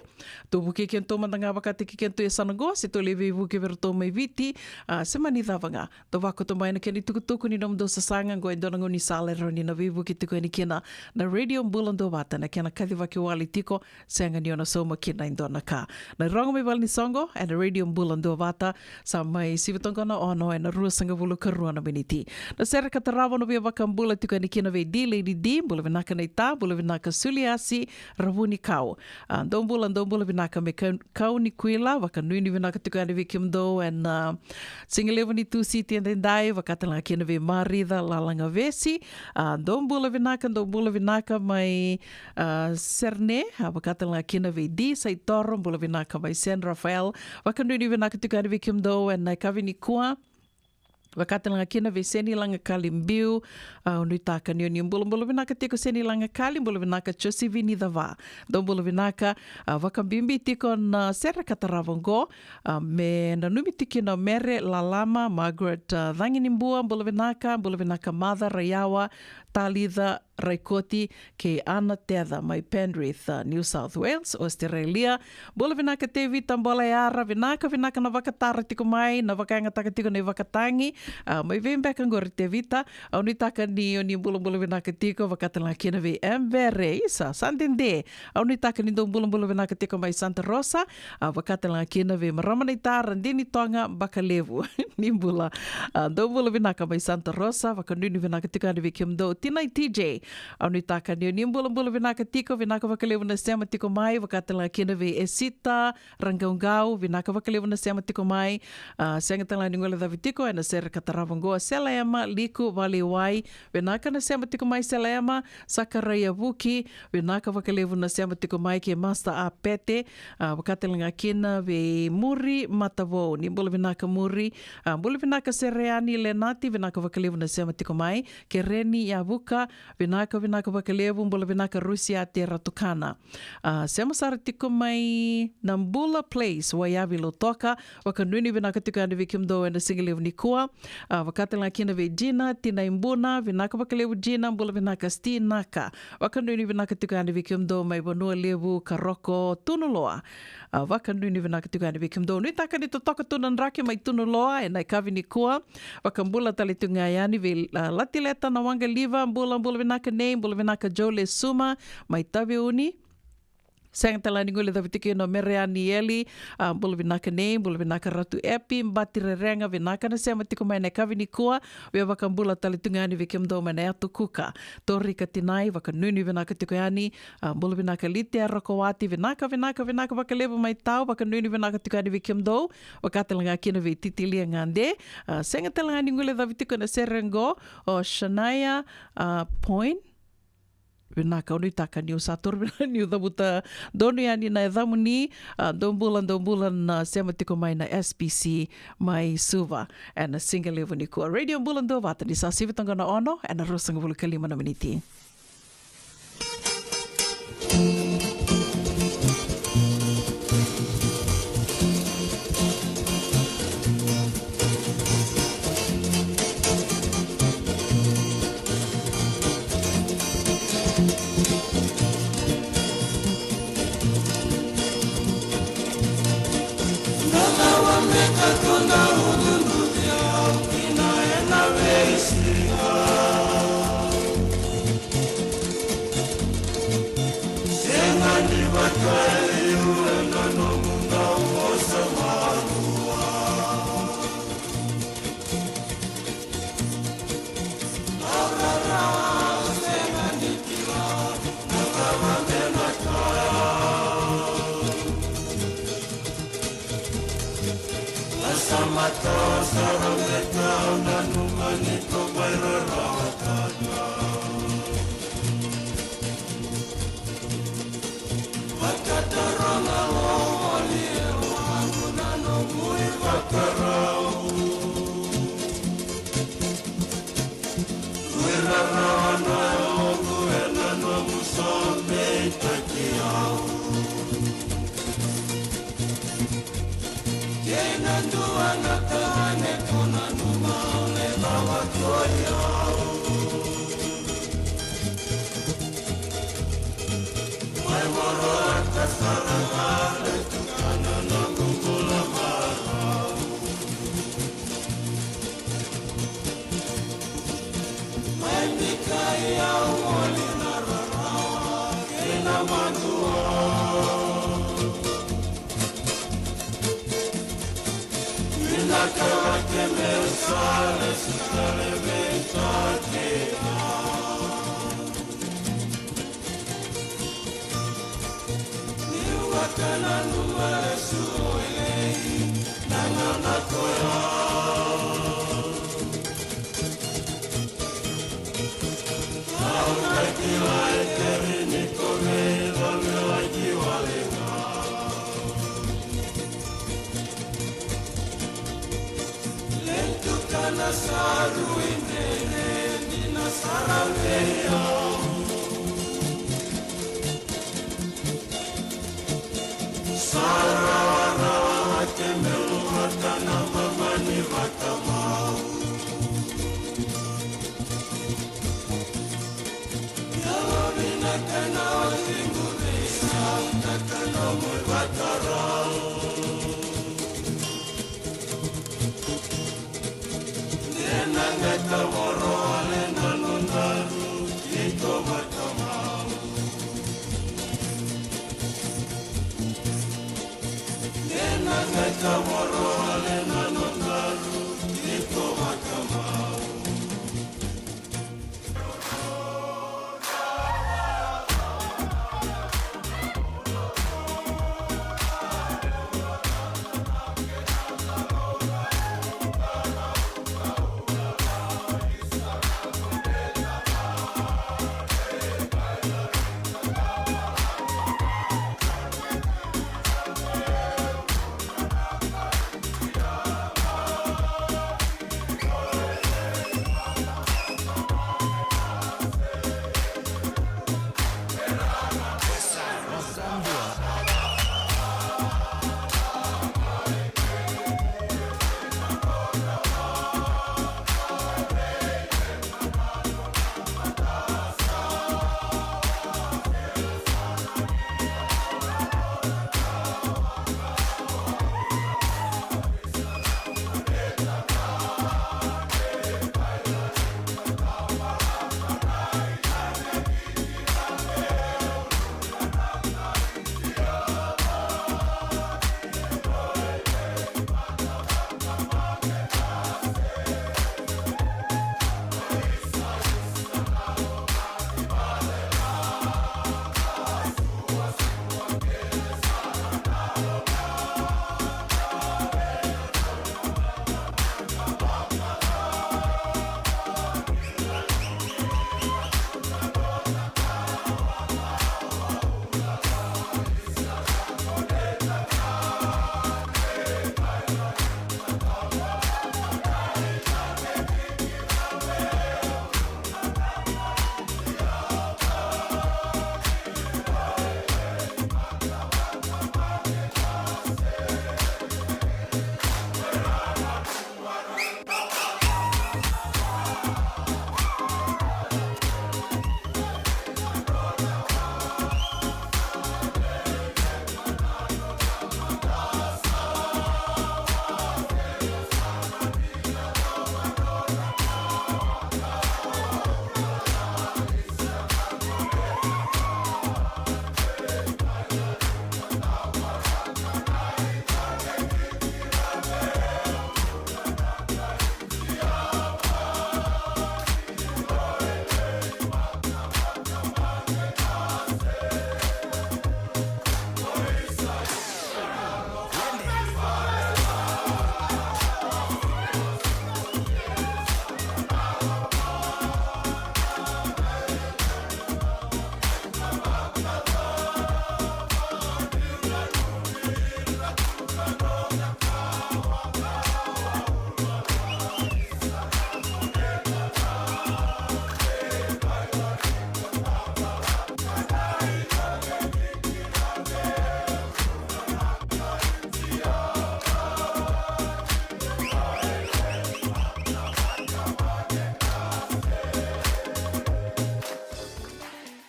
Tou vukei kedatou mada ga vakataki kedatou e yasana oqo, se tou lai veivuke vei iratou mai Viti, a, se mani cava ga. Tou vakoto mai na kena itukutuku ni nomudou sasaga, oqo e dua na gaunisala e rawa ni na veivuke tiko yani kina na Radio Bula Duavata, na kena kacivaki wale tiko, sega ni o na sauma kina e dua na ka. Na irogo mai valenisoqo ena Radio Bula Duavata, sa mai sivi toka na ono ena ruasagavulu ka rua na miniti. Na sere ka tarava, na via vakabula tiko yani kina vei D Lady D, bula vinaka naita, bula vinaka Suliasi Ravunikau. A, dou bula, dou bula vinaka mai Kau, Kaunikuila, vakanuinui vinaka tiko yani vei kemudou ena, a, siga levu ni Tusiti edaidai, vaka tale ga kina vei Marica Lalagavesi. A, dou bula vinaka, dou bula vinaka mai, a, Serne, a, vaka tale ga kina vei D Saitoro, bula vinaka mai San Rafael, vakanuinui vinaka tiko yani vei kemudou ena yakavi nikua. Vaka tale ga kina vei Seni Lagakali Biu, a, au nuitaka ni o ni bulabula vinaka tiko Seni Lagakali, bula vinaka Josivini Cava. Dou bula vinaka, a, vakabibi tiko na sere ka tarava oqo, a, me nanumi tiko kina o Mere Lalama, Margaret, a, Caginibua, bula vinaka, bula vinaka Maca Raiyawa, Talica Raikoti kei Ana Teca mai Penrith, a, New South Wales, Australia. Bula vinaka Tevita Bolayara, vinaka, vinaka na vakatara tiko mai, na vakayagataka tiko na ivakatagi. A, mai vei beka oqori Tevita, au nuitaka ni o ni bulabula vinaka tiko, vaka tale ga kina vei Embere, isa, sa dede. Au nuitaka ni dou bulabula vinaka tiko mai Santa Rosa, a, vaka tale ga kina vei marama naita Radini Toga Bakalevu. Ni bula, a, dou bula vinaka mai Santa Rosa, vakanuinui vinaka tiko yani vei kemudou. Tinai T J, au nuitaka ni o ni bulabula vinaka tiko, vinaka vakalevu na sema tiko mai, vaka tale ga kina vei Esita Raqauqau, vinaka vakalevu na sema tiko mai, a, sega tale ga ni guilecavi tiko ena sere ka tarava oqo, Sela Ema Liku Valewai, vinaka na sema tiko mai Sela Ema, Sakaraia Vuki, vinaka vakalevu na sema tiko mai kei Master Apete, a, vaka tale ga kina vei Muri Matavou, ni bula vinaka Muri, a, bula vinaka Sereani Lenati, vinaka vakalevu na sema tiko mai, Kereni Yavuka, vinaka, vinaka vakalevu, bula vinaka Rusiate Ratukana. A, sema sara tiko mai na Bula Place, Waiyavi Lautoka, vakanuinui vinaka tiko yani vei kemudou ena siga levu nikua. A, vaka tale ga kina vei Jina Tinaibuna, vinaka vakalevu Jina, bula vinaka Stinaka. Vakanuinui vinaka tiko yani vei kemudou mai Vanua Levu, Karoko, Tunuloa. A, vakanuinui vinaka tiko yani vei kemudou. Nuitaka ni totoka tu na draki mai Tunuloa ena yakavi nikua. Vakabula tale tu ga yani vei, a, Latileta Nawaqaliva, Bula, bula vinaka nei, bula vinaka Joe Lesuma, mai Taveuni. Sega tale ga ni guilecavi tiko kina o Mereani Eli, a, bula vinaka nei, bula vinaka Ratu Epi, Bati Rerega, vinaka na sema tiko mai na yakavi nikua, via vakabula tale tu ga yani vei kemudou mai na Yatu Kuka. Torika Tinai, vakanuinui vinaka tiko yani, a, bula vinaka Litia Rokowati, vinaka, vinaka, vinaka vakalevu mai Tau, vakanuinui vinaka tiko yani vei kemudou, vaka tale ga kina vei Titilia Gade, a, sega tale ga ni guilecavi tiko na sere qo, o Shania, a, Point, vinaka, au nuitaka niu sa toro vinaka niu cavuta donu yani na yacamuni, a, dou bula, dou bula na sema tiko mai na S P C mai Suva. Ena siga levu nikua. Radio Bula Duavata ni sa sivi toka na ono, ena ruasagavulu ka lima na miniti.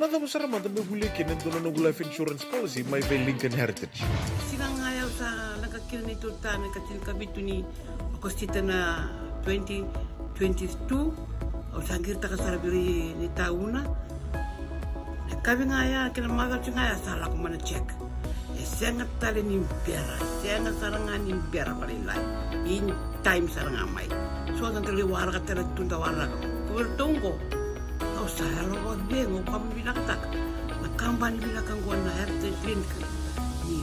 Cava sara mada me volia kina e dua na noqu life insurance policy mai vei Lincoln Heritage? Siga ga ya au sa leqa kina ni tota me ka tinikavitu ni Okosita na twenty twenty-two. Au sa qiritaka sara vei ni tauna. E kavi ga ya kei na macawa ga ya sa lako mai na check. E sega tale ni bera, e sega sara ga ni bera vakalailai. In time sara ga mai. So da dali waraka tale tu da waraka. Ko vei ratou oqo. Au sa yalo vakacegu, au vakavinavinakataka na kabani vinaka oqo na Heritage Link. Ni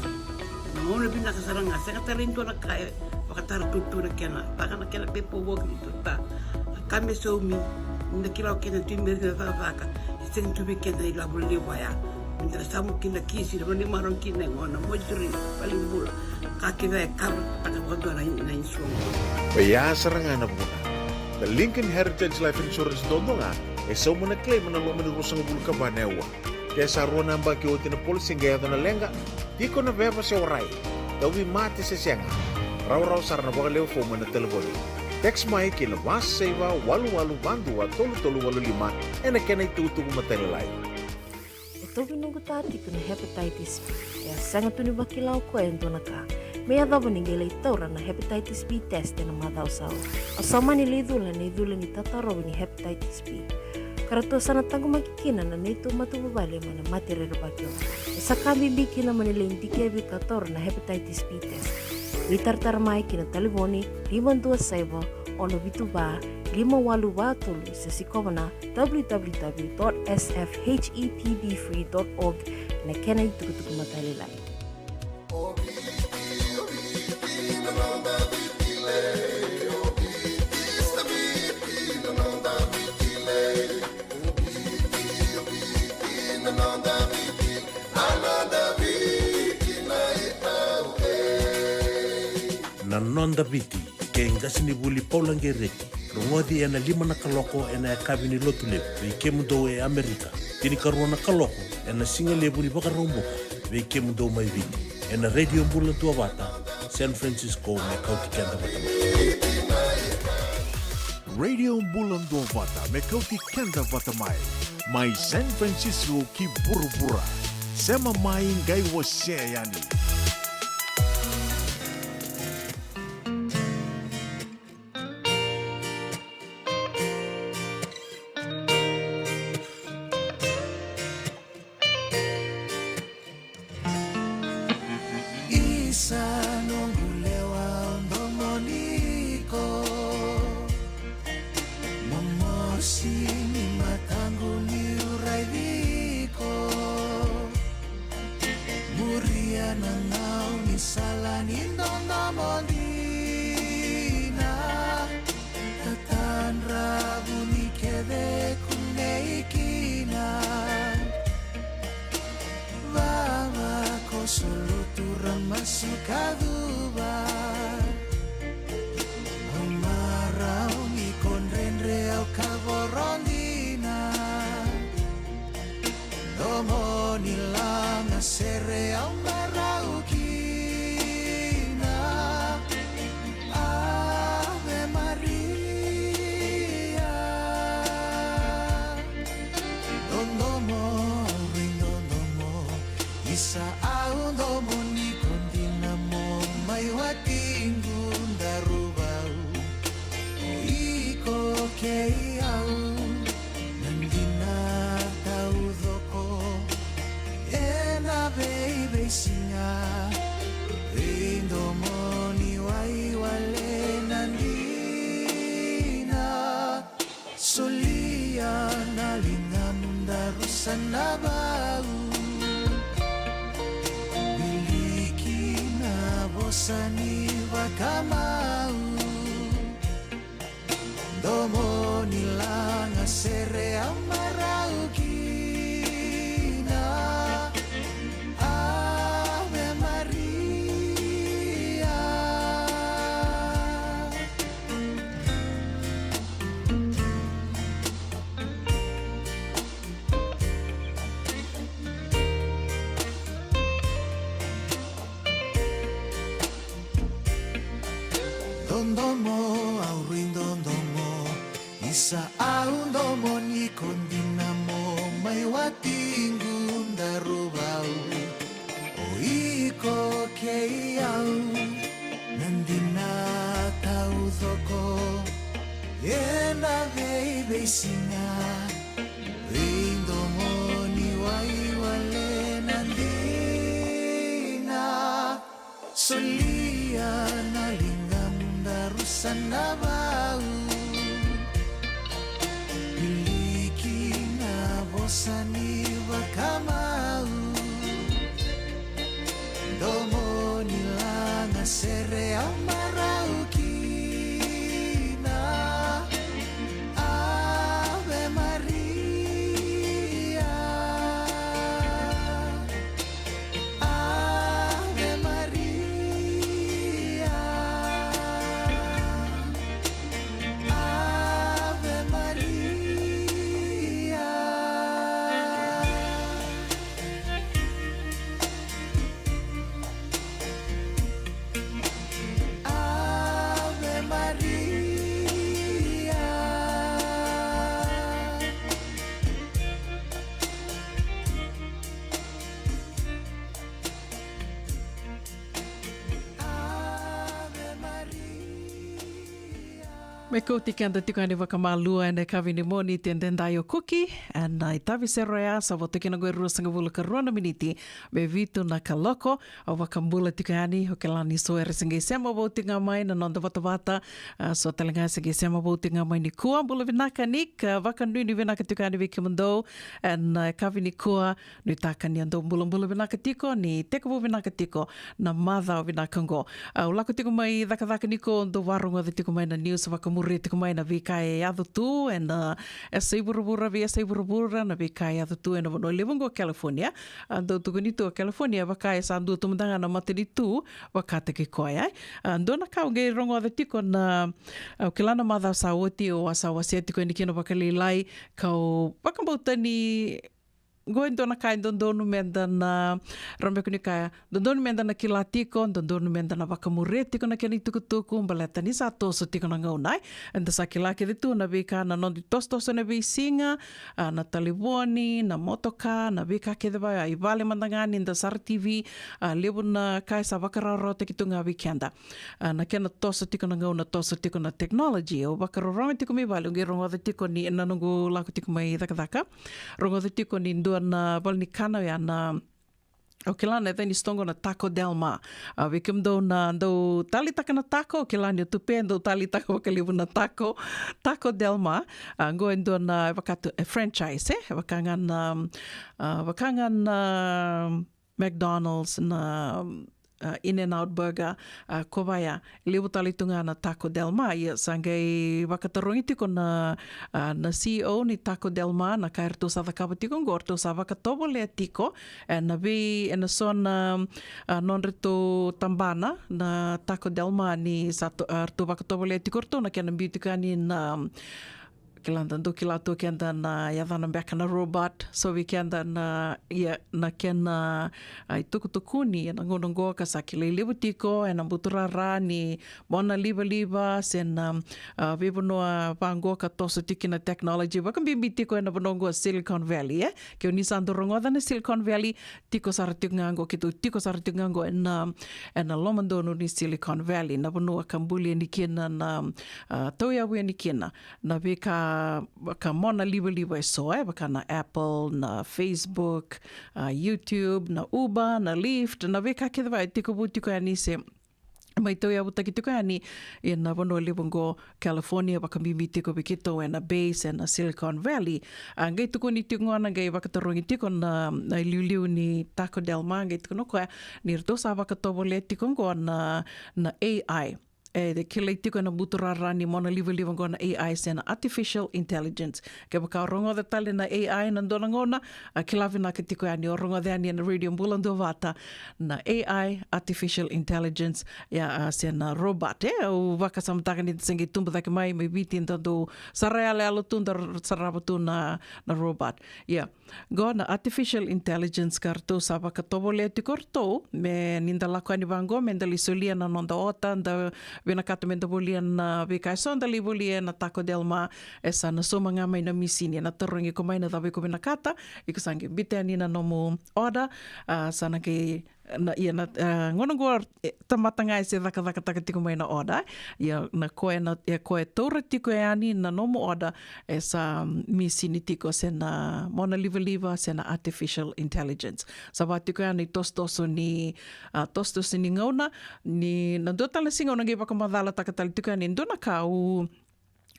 na gauna vinaka sara ga, sega tale ni dua na ka e vakatara tutu na kena, vaka na kena pepa voki ni tota. Na ka me saumi, ni da kila o keda tu i meri na cakacaka, e sega tu vei keda na ilavo levu ya. Ni da na samu kina kisi, na vanimaro kina e gona, moituri, valenibula. Ka kece e kavara taka vakadua na, na insurance. Oya sara ga na vuna. Na Lincoln Heritage Life Insurance duadua ga e sauma na claim ena loma ni ruasagavulu ka va na aua. Ke sa rua na yabaki oti na policy qai yaco na leqa, tiko na veva se warai, tauvimate se sega, rawarawa sara na vakalewe fomu ena talevoni. Text mai ki na va saiva walu walu va dua tolu tolu walu lima ena kena itukutuku matailalai. E tauvi noqu ta tiko na hepatitis B. E a sega tu ni vakila o koya e dua na ka me yacova ni qai lai taura na hepatitis B test ena macawa sa oti. Au sa mani lai cula ena icula ni tatarovi ni hepatitis B, ka ratou sa na taqomaki kina na neitou matavuvale mai na mate rerevaki oqo. E sa ka bibi kina mo ni lai dikevi ka taura na hepatitis B test. Veitaratara mai ki na talevoni lima dua saiva ono vitu va lima walu va tolu se sikova na w w w dot s f h e p b free dot org na kena itukutuku matailalai. Na Noda Viti, kei qasenivuli Paula Qereti. Rogoci ena lima na kaloko ena yakavi ni Lotulevu vei kemudou e Amerika, tinikarua na kaloko ena sigalevu ni Vakaraubuka vei kemudou mai Viti, ena Radio Bula Duavata, San Francisco, me kauti keda vata mai. Radio Bula Duavata me kauti keda vata mai, mai San Francisco ki vuravura. Sema mai, qai wasea yani. Isa noqu lewa, au domoni iko. Momosi ni mataqu niu raici iko. Muria na gaunisala ni dodomo dina. Tatadra vuni kece kunei kina. Vava ko solotu ra masu ka cuva. Au marau ni ko dredre au ka voro dina. Domo ni laga sere au marau kina. Ave Maria. Dodomo, au rui dodomo. Isa au domoni iko dina mo mai watiqu daruvau. O iko kei au na dina taucoko. Ena veiveisiga veidomoni waiwale na dina. Solia na ligamu daru sa na vau. Wiliki na vosa ni vakamau. Domo ni laga sere au marau kina. Ave Maria. Dodomo, au rui dodomo. Isa au domoni iko dina mo mai wati Siga, veidomoni waiwale na dina. Solia na ligamu daru sa na vau. Wiliki na vosa ni vakamau. Domoni laga sere au marau kina. Ave Maria. Ave Maria. Ave Maria. Ave Maria. Ave Maria. Me kauti keda tiko yani vakamalua ena yakavi ni Moniti edaidai o Kuki. Ena itavi sere oya sa vo toka kina qo e ruasagavulu ka rua na miniti me vitu na kaloko. Au vakabula tiko yani, o kila ni so era se qai sema vou tiko ga mai na noda vatavata. A, so tale ga se qai sema vou tiko ga mai nikua. Bula vinaka Nick, a, vakanuinui vinaka tiko yani vei kemudou ena, a, yakavi nikua. Nuitaka ni a dou bulabula vinaka tiko, ni tekivu vinaka tiko na macawa vinaka oqo. A, au lako tiko mai cakacaka nikua, dou varogoca tiko mai na news, vakamuria tiko mai na veika e yaco tu ena, a, yasai vuravura, veiyasai vuravura, na veika e yaco tu ena vanua levu oqo California. A, dou tukuni tu o California, vaka e sa dua tu mada ga na matanitu vakataki koya. A, dua na ka au qai rogoca tiko na, au kila na macawa sa oti, au a sa wasea tiko yani kina vakalailai, kau vakabauta ni qo e dua na ka e dodonu meda na, rawa beka ni kaya, dodonu meda na kila tiko, dodonu meda na vakamuria tiko na kena itukutuku, baleta ni sa toso tiko na gauna, e. Eda sa kila kece tu na veika na noda itosotoso ena veisiga, a, na talevoni, na motoka, na veika kece va ya, i vale mada ga ni da sara T V, a, levu na ka e sa vakarawarawataki tu ga vei keda. A, na kena toso tiko na gauna, toso tiko na technology. Au vakarorogo tiko mai vale, au qai rogoca tiko ni na noqu lako tiko mai cakacaka. Rogoca tiko ni dua na valenikana oya na, au kila na yaca ni sitoa qo na Taco Del Mar. A, vei kemudou na dau taleitaka na taco, au kila ni o Tupe dau taleitaka vakalevu na taco, Taco Del Mar. A, qo e dua na, e vaka tu, e franchise, e? E vaka ga na, a, vaka ga na McDonald's, na, a, In-N-Out Burger, a, ko vaya, levu tale tu ga na Taco Del Mar. Ia sa qai vakatarogi tiko na, a, na C E O ni Taco Del Mar, na ka eratou sa cakava tiko oqo, eratou sa vakatovolea tiko ena vei, ena so na, a, nodratou tabana na Taco Del Mar, ni sa to-, a, ratou vakatovolea tiko ratou na kena biu tiko yani na, kila da dau kila tu keda na yacana beka na robot. So vei keda na, ia, na kena, a, itukutukuni ena gauna oqo ka sa kilai levu tiko ena buturara ni mona livaliva se na, a, veivanua vaqo ka toso tiko kina technology, vakabibi tiko ena vanua oqo Silicon Valley, e? Ke o ni sa dau rogoca na Silicon Valley, tiko sara tiko ga oqo, keitou tiko sara tiko ga oqo ena, ena lomadonu ni Silicon Valley, na vanua ka buli yani kina na, a, tauyavu yani kina na veika, ka mona livaliva e so, e, vaka na Apple, na Facebook, a, YouTube, na Uber, na Lyft, na veika kece va e tekivu tiko yani se mai tauyavutaki tiko yani ena vanua levu oqo California, vakabibi tiko vei keitou ena Bay se na Silicon Valley. A, qai tukuni tiko gona, qai vakatarogi tiko na, na iliuliu ni Taco Del Mar, qai tukuna o koya ni ratou sa vakatovolea tiko oqo na, na A I. E kilai tiko ena buturara ni mona livaliva oqo na A I se na artificial intelligence. Kevaka o rogoca tale na A I ena dua na gauna, a, kila vinaka tiko yani, o rogoca yani ena Radio Bula Duavata na A I, artificial intelligence, ia, a, se na robot, e. Au vakasamataka ni da se qai tubu cake mai, mai Viti da dau sara yaloyalo tu, da r-, sarava tu na, na robot. Ia, qo na artificial intelligence ka ratou sa vakatovolea tiko ratou, me ni da lako yani vaqo, me da lai solia na noda order, da vinakata me da volia na veika e so, da lai volia ena Taco Del Mar, e sa na sauma ga mai na misini, ena tarogi iko mai na cava iko vinakata, iko sa qai biuta yani na nomu order, a, sa na qai Na, ia na, e, gauna oqo, e, tamata ga e se cakacakataka tiko mai na order. Ia na koya na, e koya e taura tiko yani na nomu order, e sa, mm, misini tiko se na mona livaliva se na artificial intelligence. Sa va tiko yani tosotoso ni, a, tosotoso ni gauna, ni na dua tale na siga au na qai vakamacalataka tale tiko yani e dua na ka au,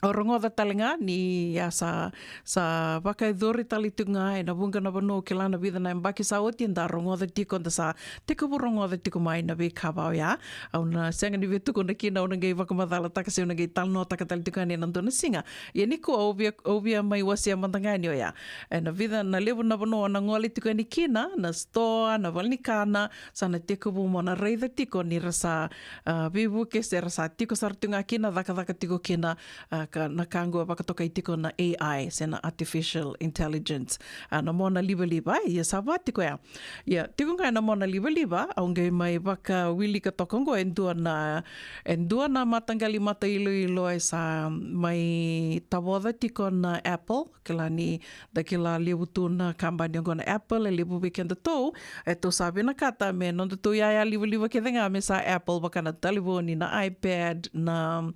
au rogoca tale ga ni a sa, sa vakayacori tale tiko ga ena vuqa na vanua, au kila na vica na yabaki sa oti eda rogoca tiko, da sa tekivu rogoca tiko mai na veika va oya. Au na sega ni via tukuna kina, au na qai vakamacalataka se au na qai talanoataka tale tiko yani ena dua na siga. Ia nikua au via, au via mai wasea mada ga yani oya. Ena vica na levu na vanua na gole tiko yani kina, na sitoa, na valenikana, sa na tekivu mo na raica tiko ni ra sa, a, veivuke se ra sa tiko sara tu ga kina, cakacaka tiko kina, a, ka, na ka oqo e vakatokai tiko na A I, se na artificial intelligence. A, na mona livaliva, ia sa va tiko ya. Ia, tiko ga ena mona livaliva, au qai mai vakawilika toka oqo e dua na, e dua na mataqali matailoilo e sa mai tavoca tiko na Apple, kila ni da kila levu tu na kabani oqo na Apple, e levu vei kedatou, e tou sa vinakata me nodatou yaya livaliva kece ga me sa Apple, vaka na talevoni, na iPad, na,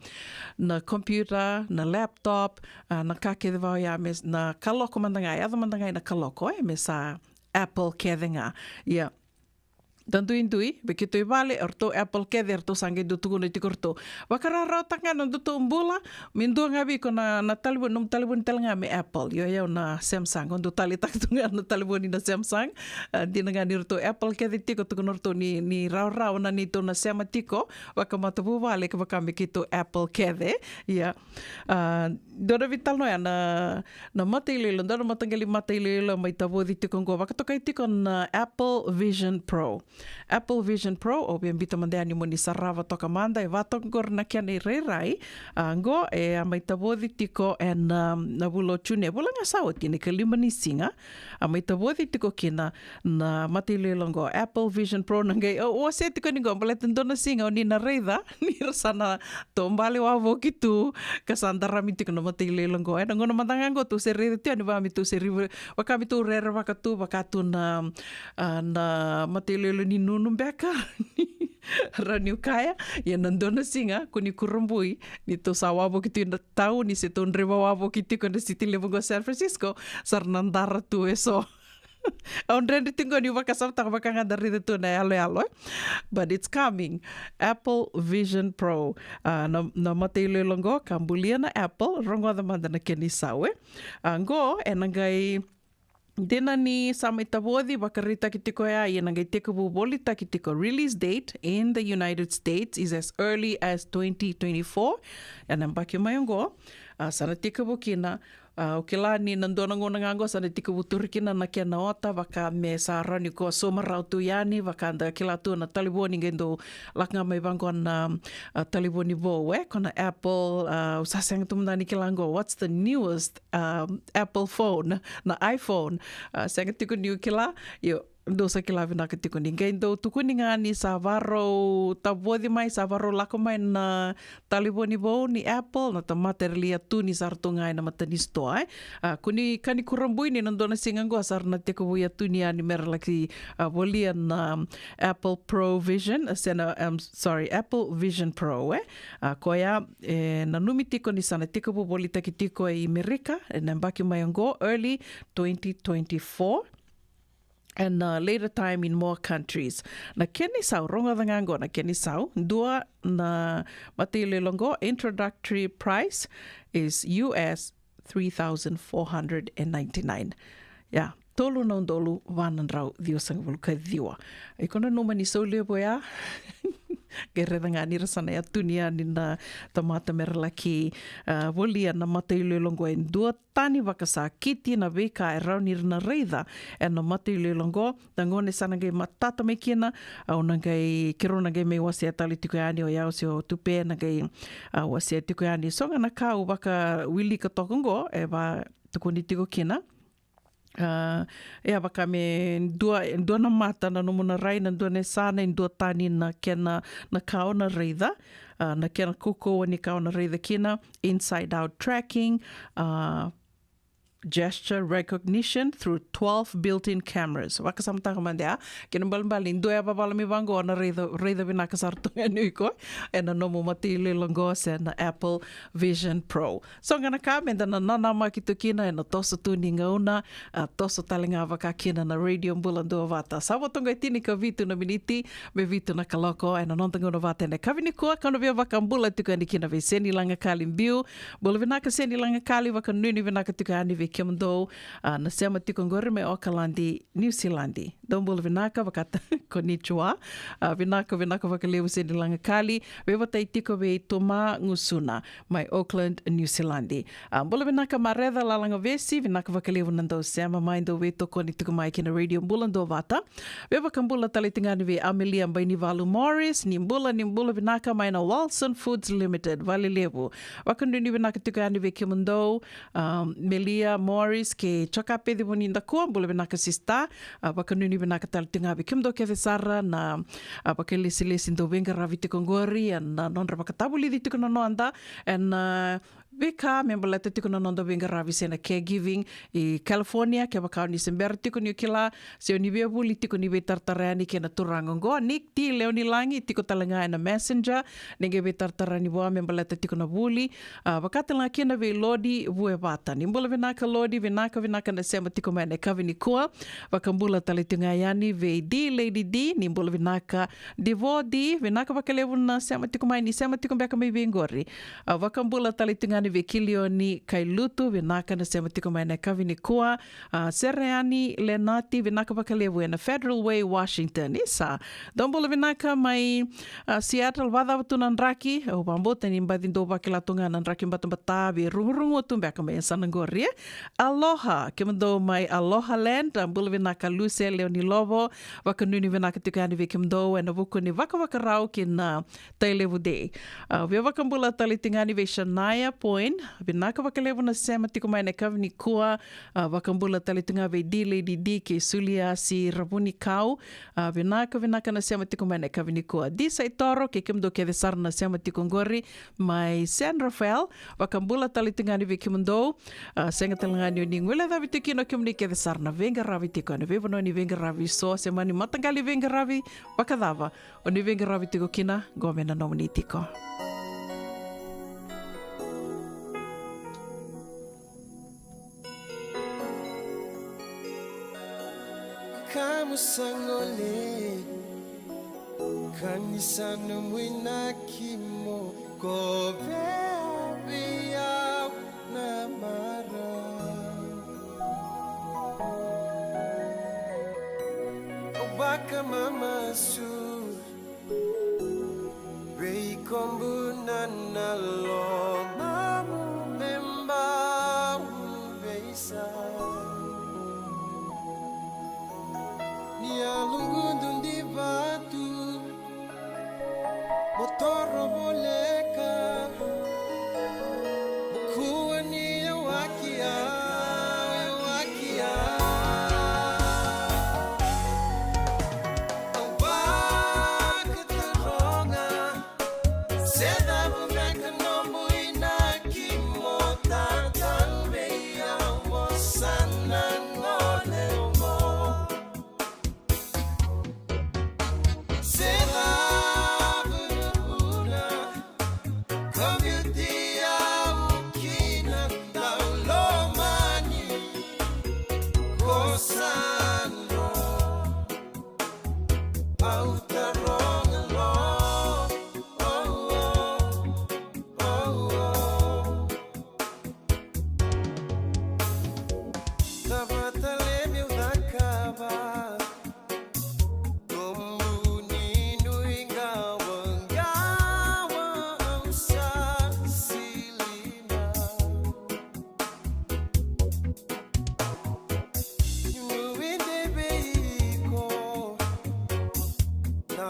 na computer, na laptop, a, na ka kece va oya me s-, na kaloko mada ga, yaco mada ga ina kaloko, e, me sa Apple kece ga. Ia. Da duidui, vei keitou i vale, o ratou Apple kece, o ratou sa qai dau tukuna tiko o ratou. Vakarawarawataka ga na nodatou bula, me dua ga vei iko na, na talevoni, nomu talevoni tale ga me Apple. Io, io na Samsung, au dau taleitaka tu ga na talevoni na Samsung. A, dina ga ni ratou Apple kece tiko, tukuna o ratou ni, ni rawarawa na neitou na sema tiko vakamatavuvale, kevaka me keitou Apple kece. Ia. A, dua na veitalanoa ya na, na matailoilo, dua na mataqali matailoilo mai tavoci tiko oqo, vakatokai tiko na Apple Vision Pro. Apple Vision Pro, au via biuta mada yani mo ni sarava toka mada, e va toka oqori na kena irairai. A, oqo, e a mai tavoci tiko ena, um, na vula o June, e vula ga sa oti, na ikalima ni siga. A mai tavoci tiko kina na matailoilo oqo, Apple Vision Pro, na qai, au, au wasea tiko ni oqo, baleta dua na siga o ni na raica, ni ra sa na taubale wavoki tu, ka sa darami tiko na matailoilo oqo. Ena gauna mada ga oqo, tou se raica tu yani, vaka me tou se riva, vaka me tou rerevaka tu, vaka tu na, a, na matailoilo ni nunu beka, rawa niu kaya, ia na dua na siga, ko ni kurabui, ni tou sa wavoki tu ina tauni, se tou draiva wavoki tiko ena siti levu oqo San Francisco, sa ra na dara tu eso. Au dredre tiko niu vakasamataka vaka ga da raica tu na yaloyalo, e. But it's coming. Apple Vision Pro. A, na, na matailoilo oqo, ka bulia na Apple, rogoca mada na kena isau, e. A, oqo, ena qai, dina ni sa mai tavoci, vakaraitaki tiko ya, ia na qai tekivu volitaki tiko, release date in the United States is as early as twenty twenty-four. Ena yabaki mai oqo, a, sa na tekivu kina, a, au kila ni na dua na gauna ga oqo sa na tekivu turi kina na kena ota, vaka me sa rawa ni ko sauma rawa tu yani, vaka da kila tu na talevoni qai dau lako ga mai vaqo na, a, talevoni vou, e, ko na Apple, a, au sa sega tu mada ni kila oqo, what's the newest, um, Apple phone, na iPhone, a, sega tiko niu kila, io, dou sa kila vinaka tiko ni qai dau tukuni ga ni sa varau tavoci mai, sa varau lako mai na talevoni vou ni Apple, na tamata era lai tuni sara tu ga ena matanisitoa, e. A, ko ni ka ni kurabui ni na dua na siga oqo sa ra na tekivu tuni yani mera laki, a, volia na, um, Apple Pro Vision, a, se na, um, sorry, Apple Vision Pro, e. A, koya, e, nanumi tiko ni sa na tekivu volitaki tiko e Amerika, ena yabaki mai oqo, early twenty twenty-four. And, uh, later time in more countries. Na kena isau, rogoca ga oqo na kena isau, dua na matailoilo oqo, introductory price is U S three thousand four hundred and ninety-nine. Ia, tolu na udolu va na drau ciwasagavulu ka ciwa. Iko nanuma ni sau levu ya. Qai raica ga ni ra sa na yatuni yani na tamata mera laki, a, volia na matailoilo oqo e dua tani vakasakiti na veika e rawa ni ra na raica ena matailoilo oqo. Na gauna e sa na qai matata mai kina, au na qai, keirau na qai mai wasea tale tiko yani, o yau se o Tupe na qai, a, wasea tiko yani. So ga na ka au vakawilika toka oqo, e vakatukuni tiko kina. A, ia, vaka me dua, dua na mata na nomu na rai, na dua na yasana, e dua tani na kena, na ka o na raica, a, na kena kaukauwa ni ka o na raica kina, inside out tracking, a, gesture recognition through twelve built-in cameras. Vakasamataka mada ya, kena ibalebale ni dua e vavala mai vaqo, o na raica, raica vinaka sara tu ga ni o iko ena nomu matailoilo qo se na Apple Vision Pro. So ga na ka meda na nanamaki tu kina ena toso tu ni gauna, a, toso tale ga vaka kina na Radio Bula Duavata. Sa vo toka e tinikavitu na miniti me vitu na kaloko ena noda gauna vata ena yakavi nikua, ka na via vakabula tiko yani kina vei Seni Lagakali Biu. Bula vinaka Seni Lagakali, vakanuinui vinaka tiko yani vei kemudou, a, na sema tiko qori mai Okaladi, Niusiladi. Dou bula vinaka, vakata, konnichiwa. A, vinaka, vinaka vakalevu Seni Lagakali. Veivatai tiko vei Toma Gusuna mai Auckland, Niusiladi. A, bula vinaka Mareca Lalagavesi, vinaka vakalevu na dau sema mai, dau veitokoni tiko mai kina Radio Bula Duavata. Veivakabula tale tiko yani vei Amelia Bainivalu Morris, ni bula, ni bula vinaka mai na Walson Foods Limited, Valelevu. Vakanuinui vinaka tiko yani vei kemudou, a, Melia Morris kei Choka Peci Vunidakua, bula vinaka sister. A, vakanuinui vinaka tale tiko ga vei kemudou kece sara na, a, vakailesilesi dau veiqaravi tiko qori, a, na nodra vakatavulici tiko na noda, ena, a, veika me baleta tiko na noda veiqaravi se na caregiving i California. Kevaka o ni se bera tiko ni o kila, se o ni via vuli tiko ni veitaratara yani kei na turaga oqo, Nick T Leonilagi, tiko tale ga ena Messenger, ni qai veitaratara yani vua me baleta tiko na vuli. A, vaka tale ga kina vei Lodi Vuevata. Ni bula vinaka Lodi, vinaka, vinaka na sema tiko mai ena yakavi nikua. Vakabula tale tiko ga yani vei D Lady D, ni bula vinaka. Divo D, vinaka vakalevu na sema tiko mai, ni sema tiko beka mai vei qori. A, vakabula tale tiko ga yani vei Kilioni Kailutu, vinaka na sema tiko mai ena yakavi nikua. A, Sereani Lenati, vinaka vakalevu ena Federal Way, Washington. Isa, dou bula vinaka mai, a, Seattle, vacava tu na draki? Au vabauta ni baci dou vakila tu ga na draki batabata, vei rugurugua tu beka mai yasana qori, e? Aloha, kemudou mai Aloha Land, a, bula vinaka Luce Leonilovo, vakanuinui vinaka tiko yani vei kemudou ena vuku ni vakavakarau ki na Tailevu Day. A, via vakabula tale tiko ga yani vei Shania Point, vinaka vakalevu na sema tiko mai ena yakavi nikua. A, vakabula tale tiko ga vei D Lady D kei Suliasi Ravunikau. A, vinaka, vinaka na sema tiko mai ena yakavi nikua. D Saitoro kei kemudou kece sara na sema tiko qori mai San Rafael. Vakabula tale tiko ga yani vei kemudou. A, sega tale ga ni o ni guilecavi tiko kina o kemuni kece sara na veiqaravi tiko ena veivanua ni veiqaravi, so se mani mataqali veiqaravi vakacava o ni veiqaravi tiko kina, qo me na nomuni tiko. Kamu sa gole, ka ni sa nomu inaki mo kovea vei au na marau. Au vakamamasu, vei kobu na, na lomamu me bau veisau. Ni a lugudu di vatu, mo toro voleka, mo kua ni yawaki au, yawaki au. Au vakataroga, se cava beka nomu inaki mo tatauvei au, mo sa na gole oqo. Se cava na vuna ka biuti au kina, dau lomani ko Sandro. Au taroga lo, oh, oh, oh, oh. Cava tale meu cakava? Nomu ni nuiqawaqawa au sa sili mai. Nuidei vei iko na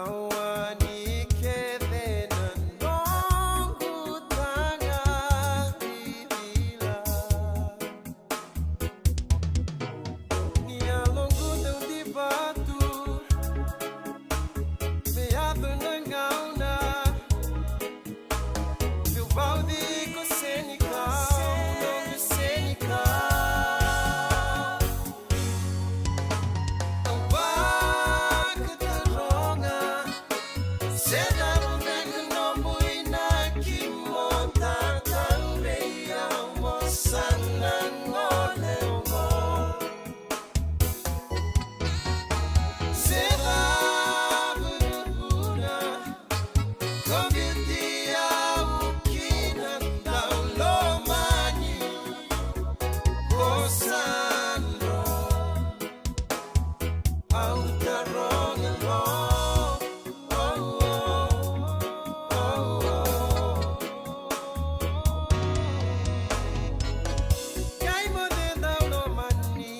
Se cava beka nomu inaki mo tatau vei au, mo sa na gole oqo. Se cava na vuna ko biuti au kina, dau lomani, ko sa dro. Au taroga lo. Kai mo de dau lomani.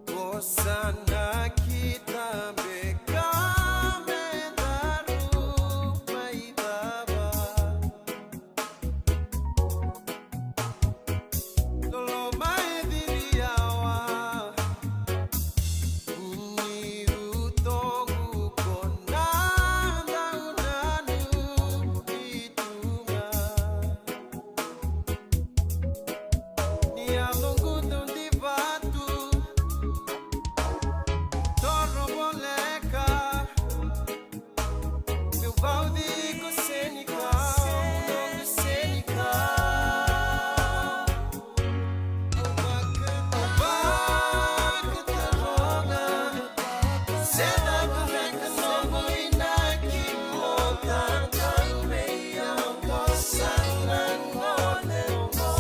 Ko sa na kita beka me daru mai cava. Loloma e ciri yawa. Ni utogu ko na dau nanu i tuga. Ni a logu dau di vatu. Toro voleka. Meu vauci ko senika, ko senika. Au vakataroga, se cava beka nomu inaki mo tatau vei au, mo sa na gole oqo.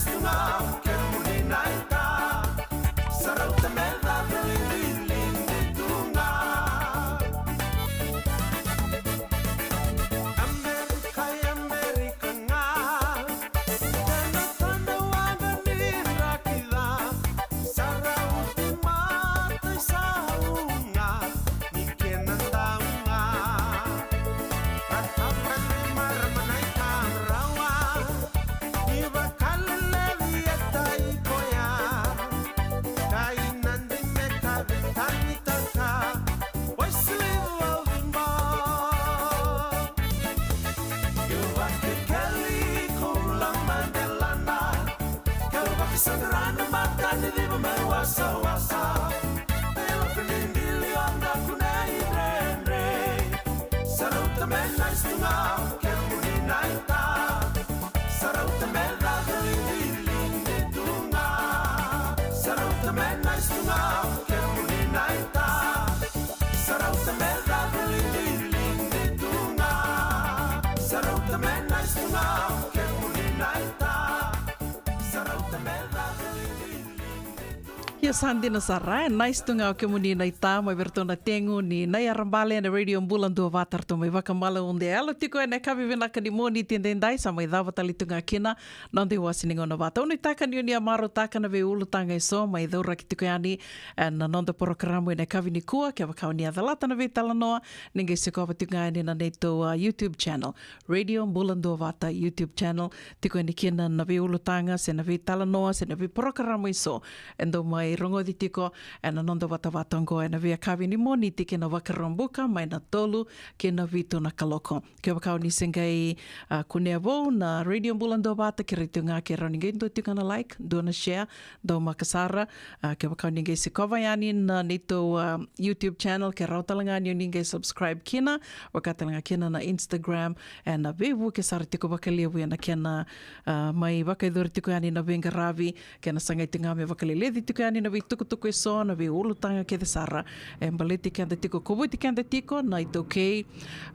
tu ga o kemuni na ita. Sa rauta me caca liuliu tu ga. Amerika, Amerika ga. Tena tana waqa ni raki ca. Sa rauti mata i sau ga. Ni kena dau ga. Ka tau ka ni marama na i ka rawa. Ni vakaleleci e tai koya. Ka i nadi me ka veitanitaka. Wai siliva vimba. Keu vakekeli ko ula madelana. Keu vakasaqara na mata ni civa mai wasawasa. Keu vakekeli o daku na i dredre. Sa rauta me nice tu ga o kemuni na ita. Sa rauta me caca liuliu tu ga. Sa rauta me nice tu ga o kemuni na ita. Sa rauta me caca liuliu tu ga. Sa rauta me nice tu ga o kemuni na ita. Sa rauta me caca liuliu. Ia sa dina sara, e nice tu ga o kemuni na ita, mai vei ratou na tegu ni Na i Yarabale ena Radio Bula Duavata, ratou mai vakamala ude yalo tiko ena yakavi vinaka ni Moniti edaidai. Sa mai cava tale tu ga kina na noda iwase ni gauna vata. Au nuitaka ni o ni a marautaka na veiulutaga eso mai cauraki tiko yani ena noda porokaramu ena yakavi nikua. Kevaka o ni a calata na veitalanoa, ni qai sikova tiko ga yani na neitou, a, YouTube channel, Radio Bula Duavata YouTube channel. Tiko yani kina na veiulutaga se na veitalanoa se na veiporokaramu eso e dau mai rogoci tiko ena noda vatavata oqo ena veiyakavi ni Moniti kei na Vakaraubuka, mai na tolu ki na vitu na kaloko. Kevaka o ni se qai, a, kunea vou na Radio Bula Duavata, kerei tu ga ke rawa ni qai dua tiko na like, dua na share, daumaka sara. A, kevaka o ni qai sikova yani na neitou, a, YouTube channel, ke rawa tale ga ni o ni qai subscribe kina, vaka tale ga kina na Instagram, ena veivuke sara tiko vakalevu ena kena, a, mai vakayacori tiko yani na veiqaravi, kena sagai tiko ga me vakaleleci tiko yani na veitukutuku eso, na veiulutaga kece sara e baleti keda tiko, kovuti keda tiko na iTaukei.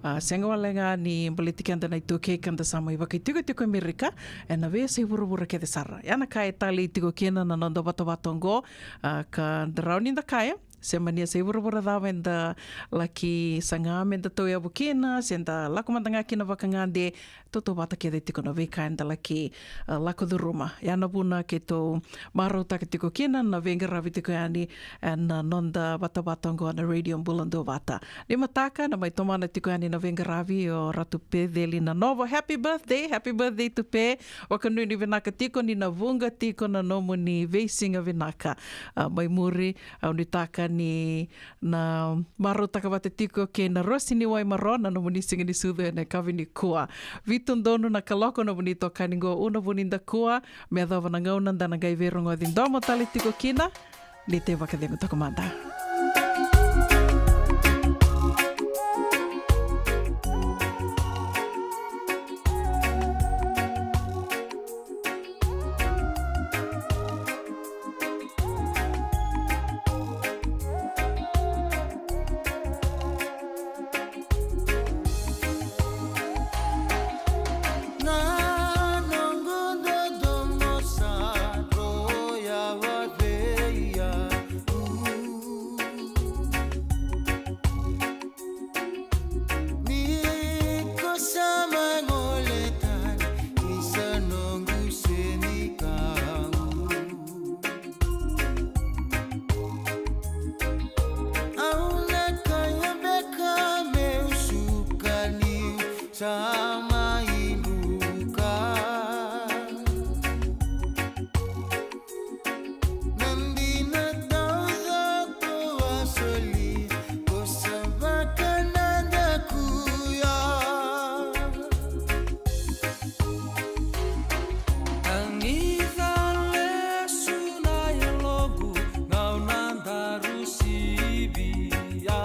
A, sega wale ga ni baleti keda na iTaukei, keda sa mai vakaitikotiko Amerika ena veiyasai vuravura kece sara. Ia na ka e talei tiko kina na noda vatavata oqo, a, ka da rawa ni da kaya, se mani yasai vuravura cava eda laki saga me da tauyavu kina, se da lako mada ga kina vakagade, tautauvata kece tiko na veika eda laki, a, lako curuma. Ia na vuna keitou marautaka tiko kina na veiqaravi tiko yani ena noda vatavata oqo na Radio Bula Duavata. Ni mataka na mai tomana tiko yani na veiqaravi o Ratu Peceli Nanovo. Happy birthday, happy birthday Tupe. Vakanuinui vinaka tiko ni na vuqa tiko na nomuni veisiga vinaka. A, mai muri, au nuitaka ni na marautaka vata tiko kei na Rosi ni Waimaro na nomuni siga ni sucu ena yakavi nikua. Vitu donu na kaloko nomuni itokani qo, Una Vunidakua, me yacova na gauna da na qai veirogoci domo tale tiko kina. Ni tei vakacegu toka mada. Au na kaya beka meu suka niu sa mai luka. Na dina taucoko a soli, ko sa vakanadakuya. Tagica lesu na yaloqu, gauna daru sivia.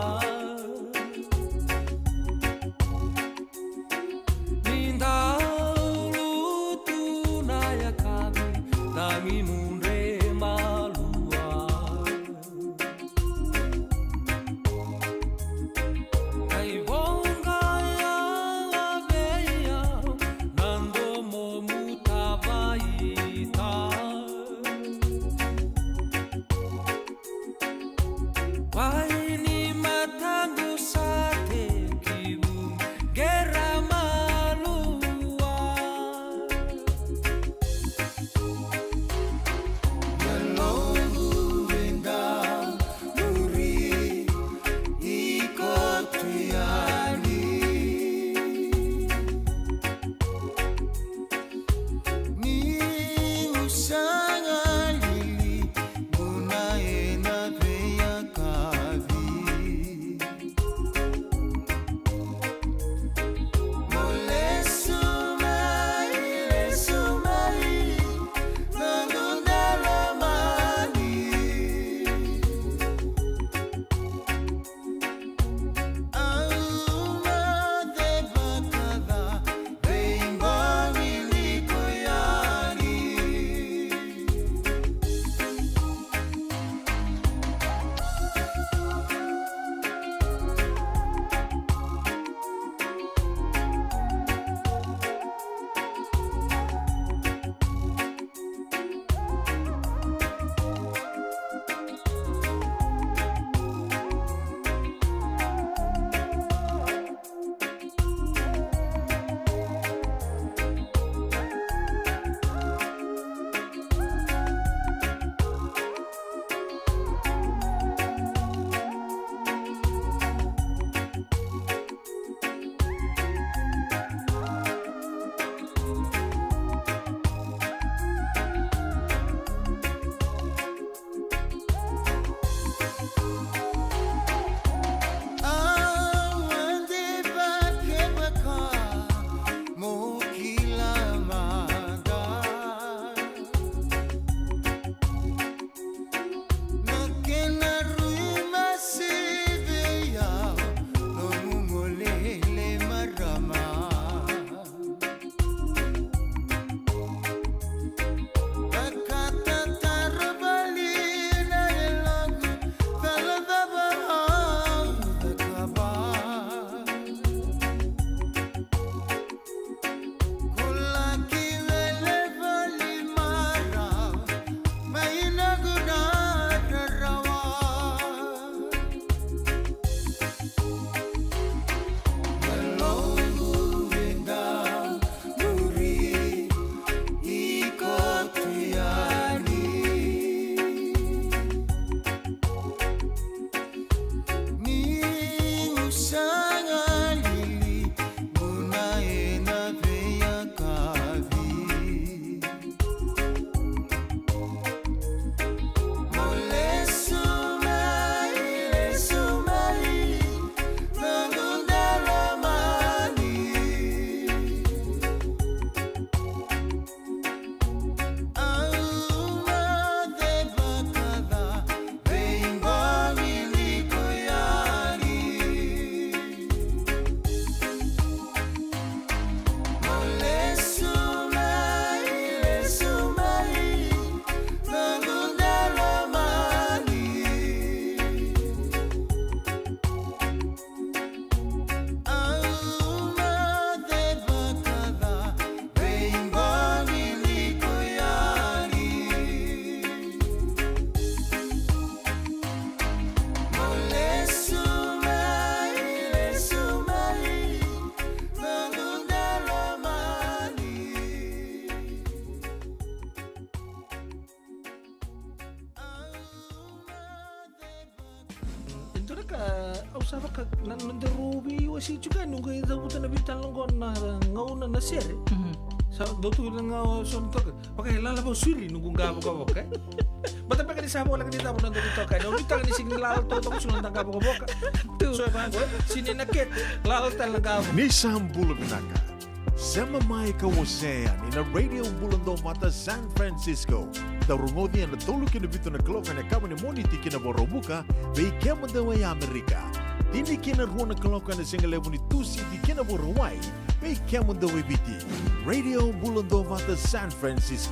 Sa vaka na noda rau veiwasei tiko yani, noqu qai cavuta na veitalanoa qo na gauna na sere. Mhm. Sa dau tu na gauna so na toka. Vaka e lala vakasauri noqu qa vakavoka, e? Baleta beka ni sa voleka ni cava na noda veitoka. Na veitoka ni sega ni lala totoka, so na noda qa vakavoka. Tu. So e vaqo, e? Sega ni na kete, lala tale na qa vakavoka. Ni sa bula vinaka. Sema mai ka wasea yani na Radio Bula Dovata San Francisco. Dau rogoci ena tolu ki na vitu na kaloko ena yakavi ni Moniti ki na Vakaraubuka, vei kemudou e Amerika. Tini ki na rua na kaloko ena sigalevu ni Tusiti ki na Vakarauwai, vei kemudou e Viti. Radio Bula Dovata San Francisco.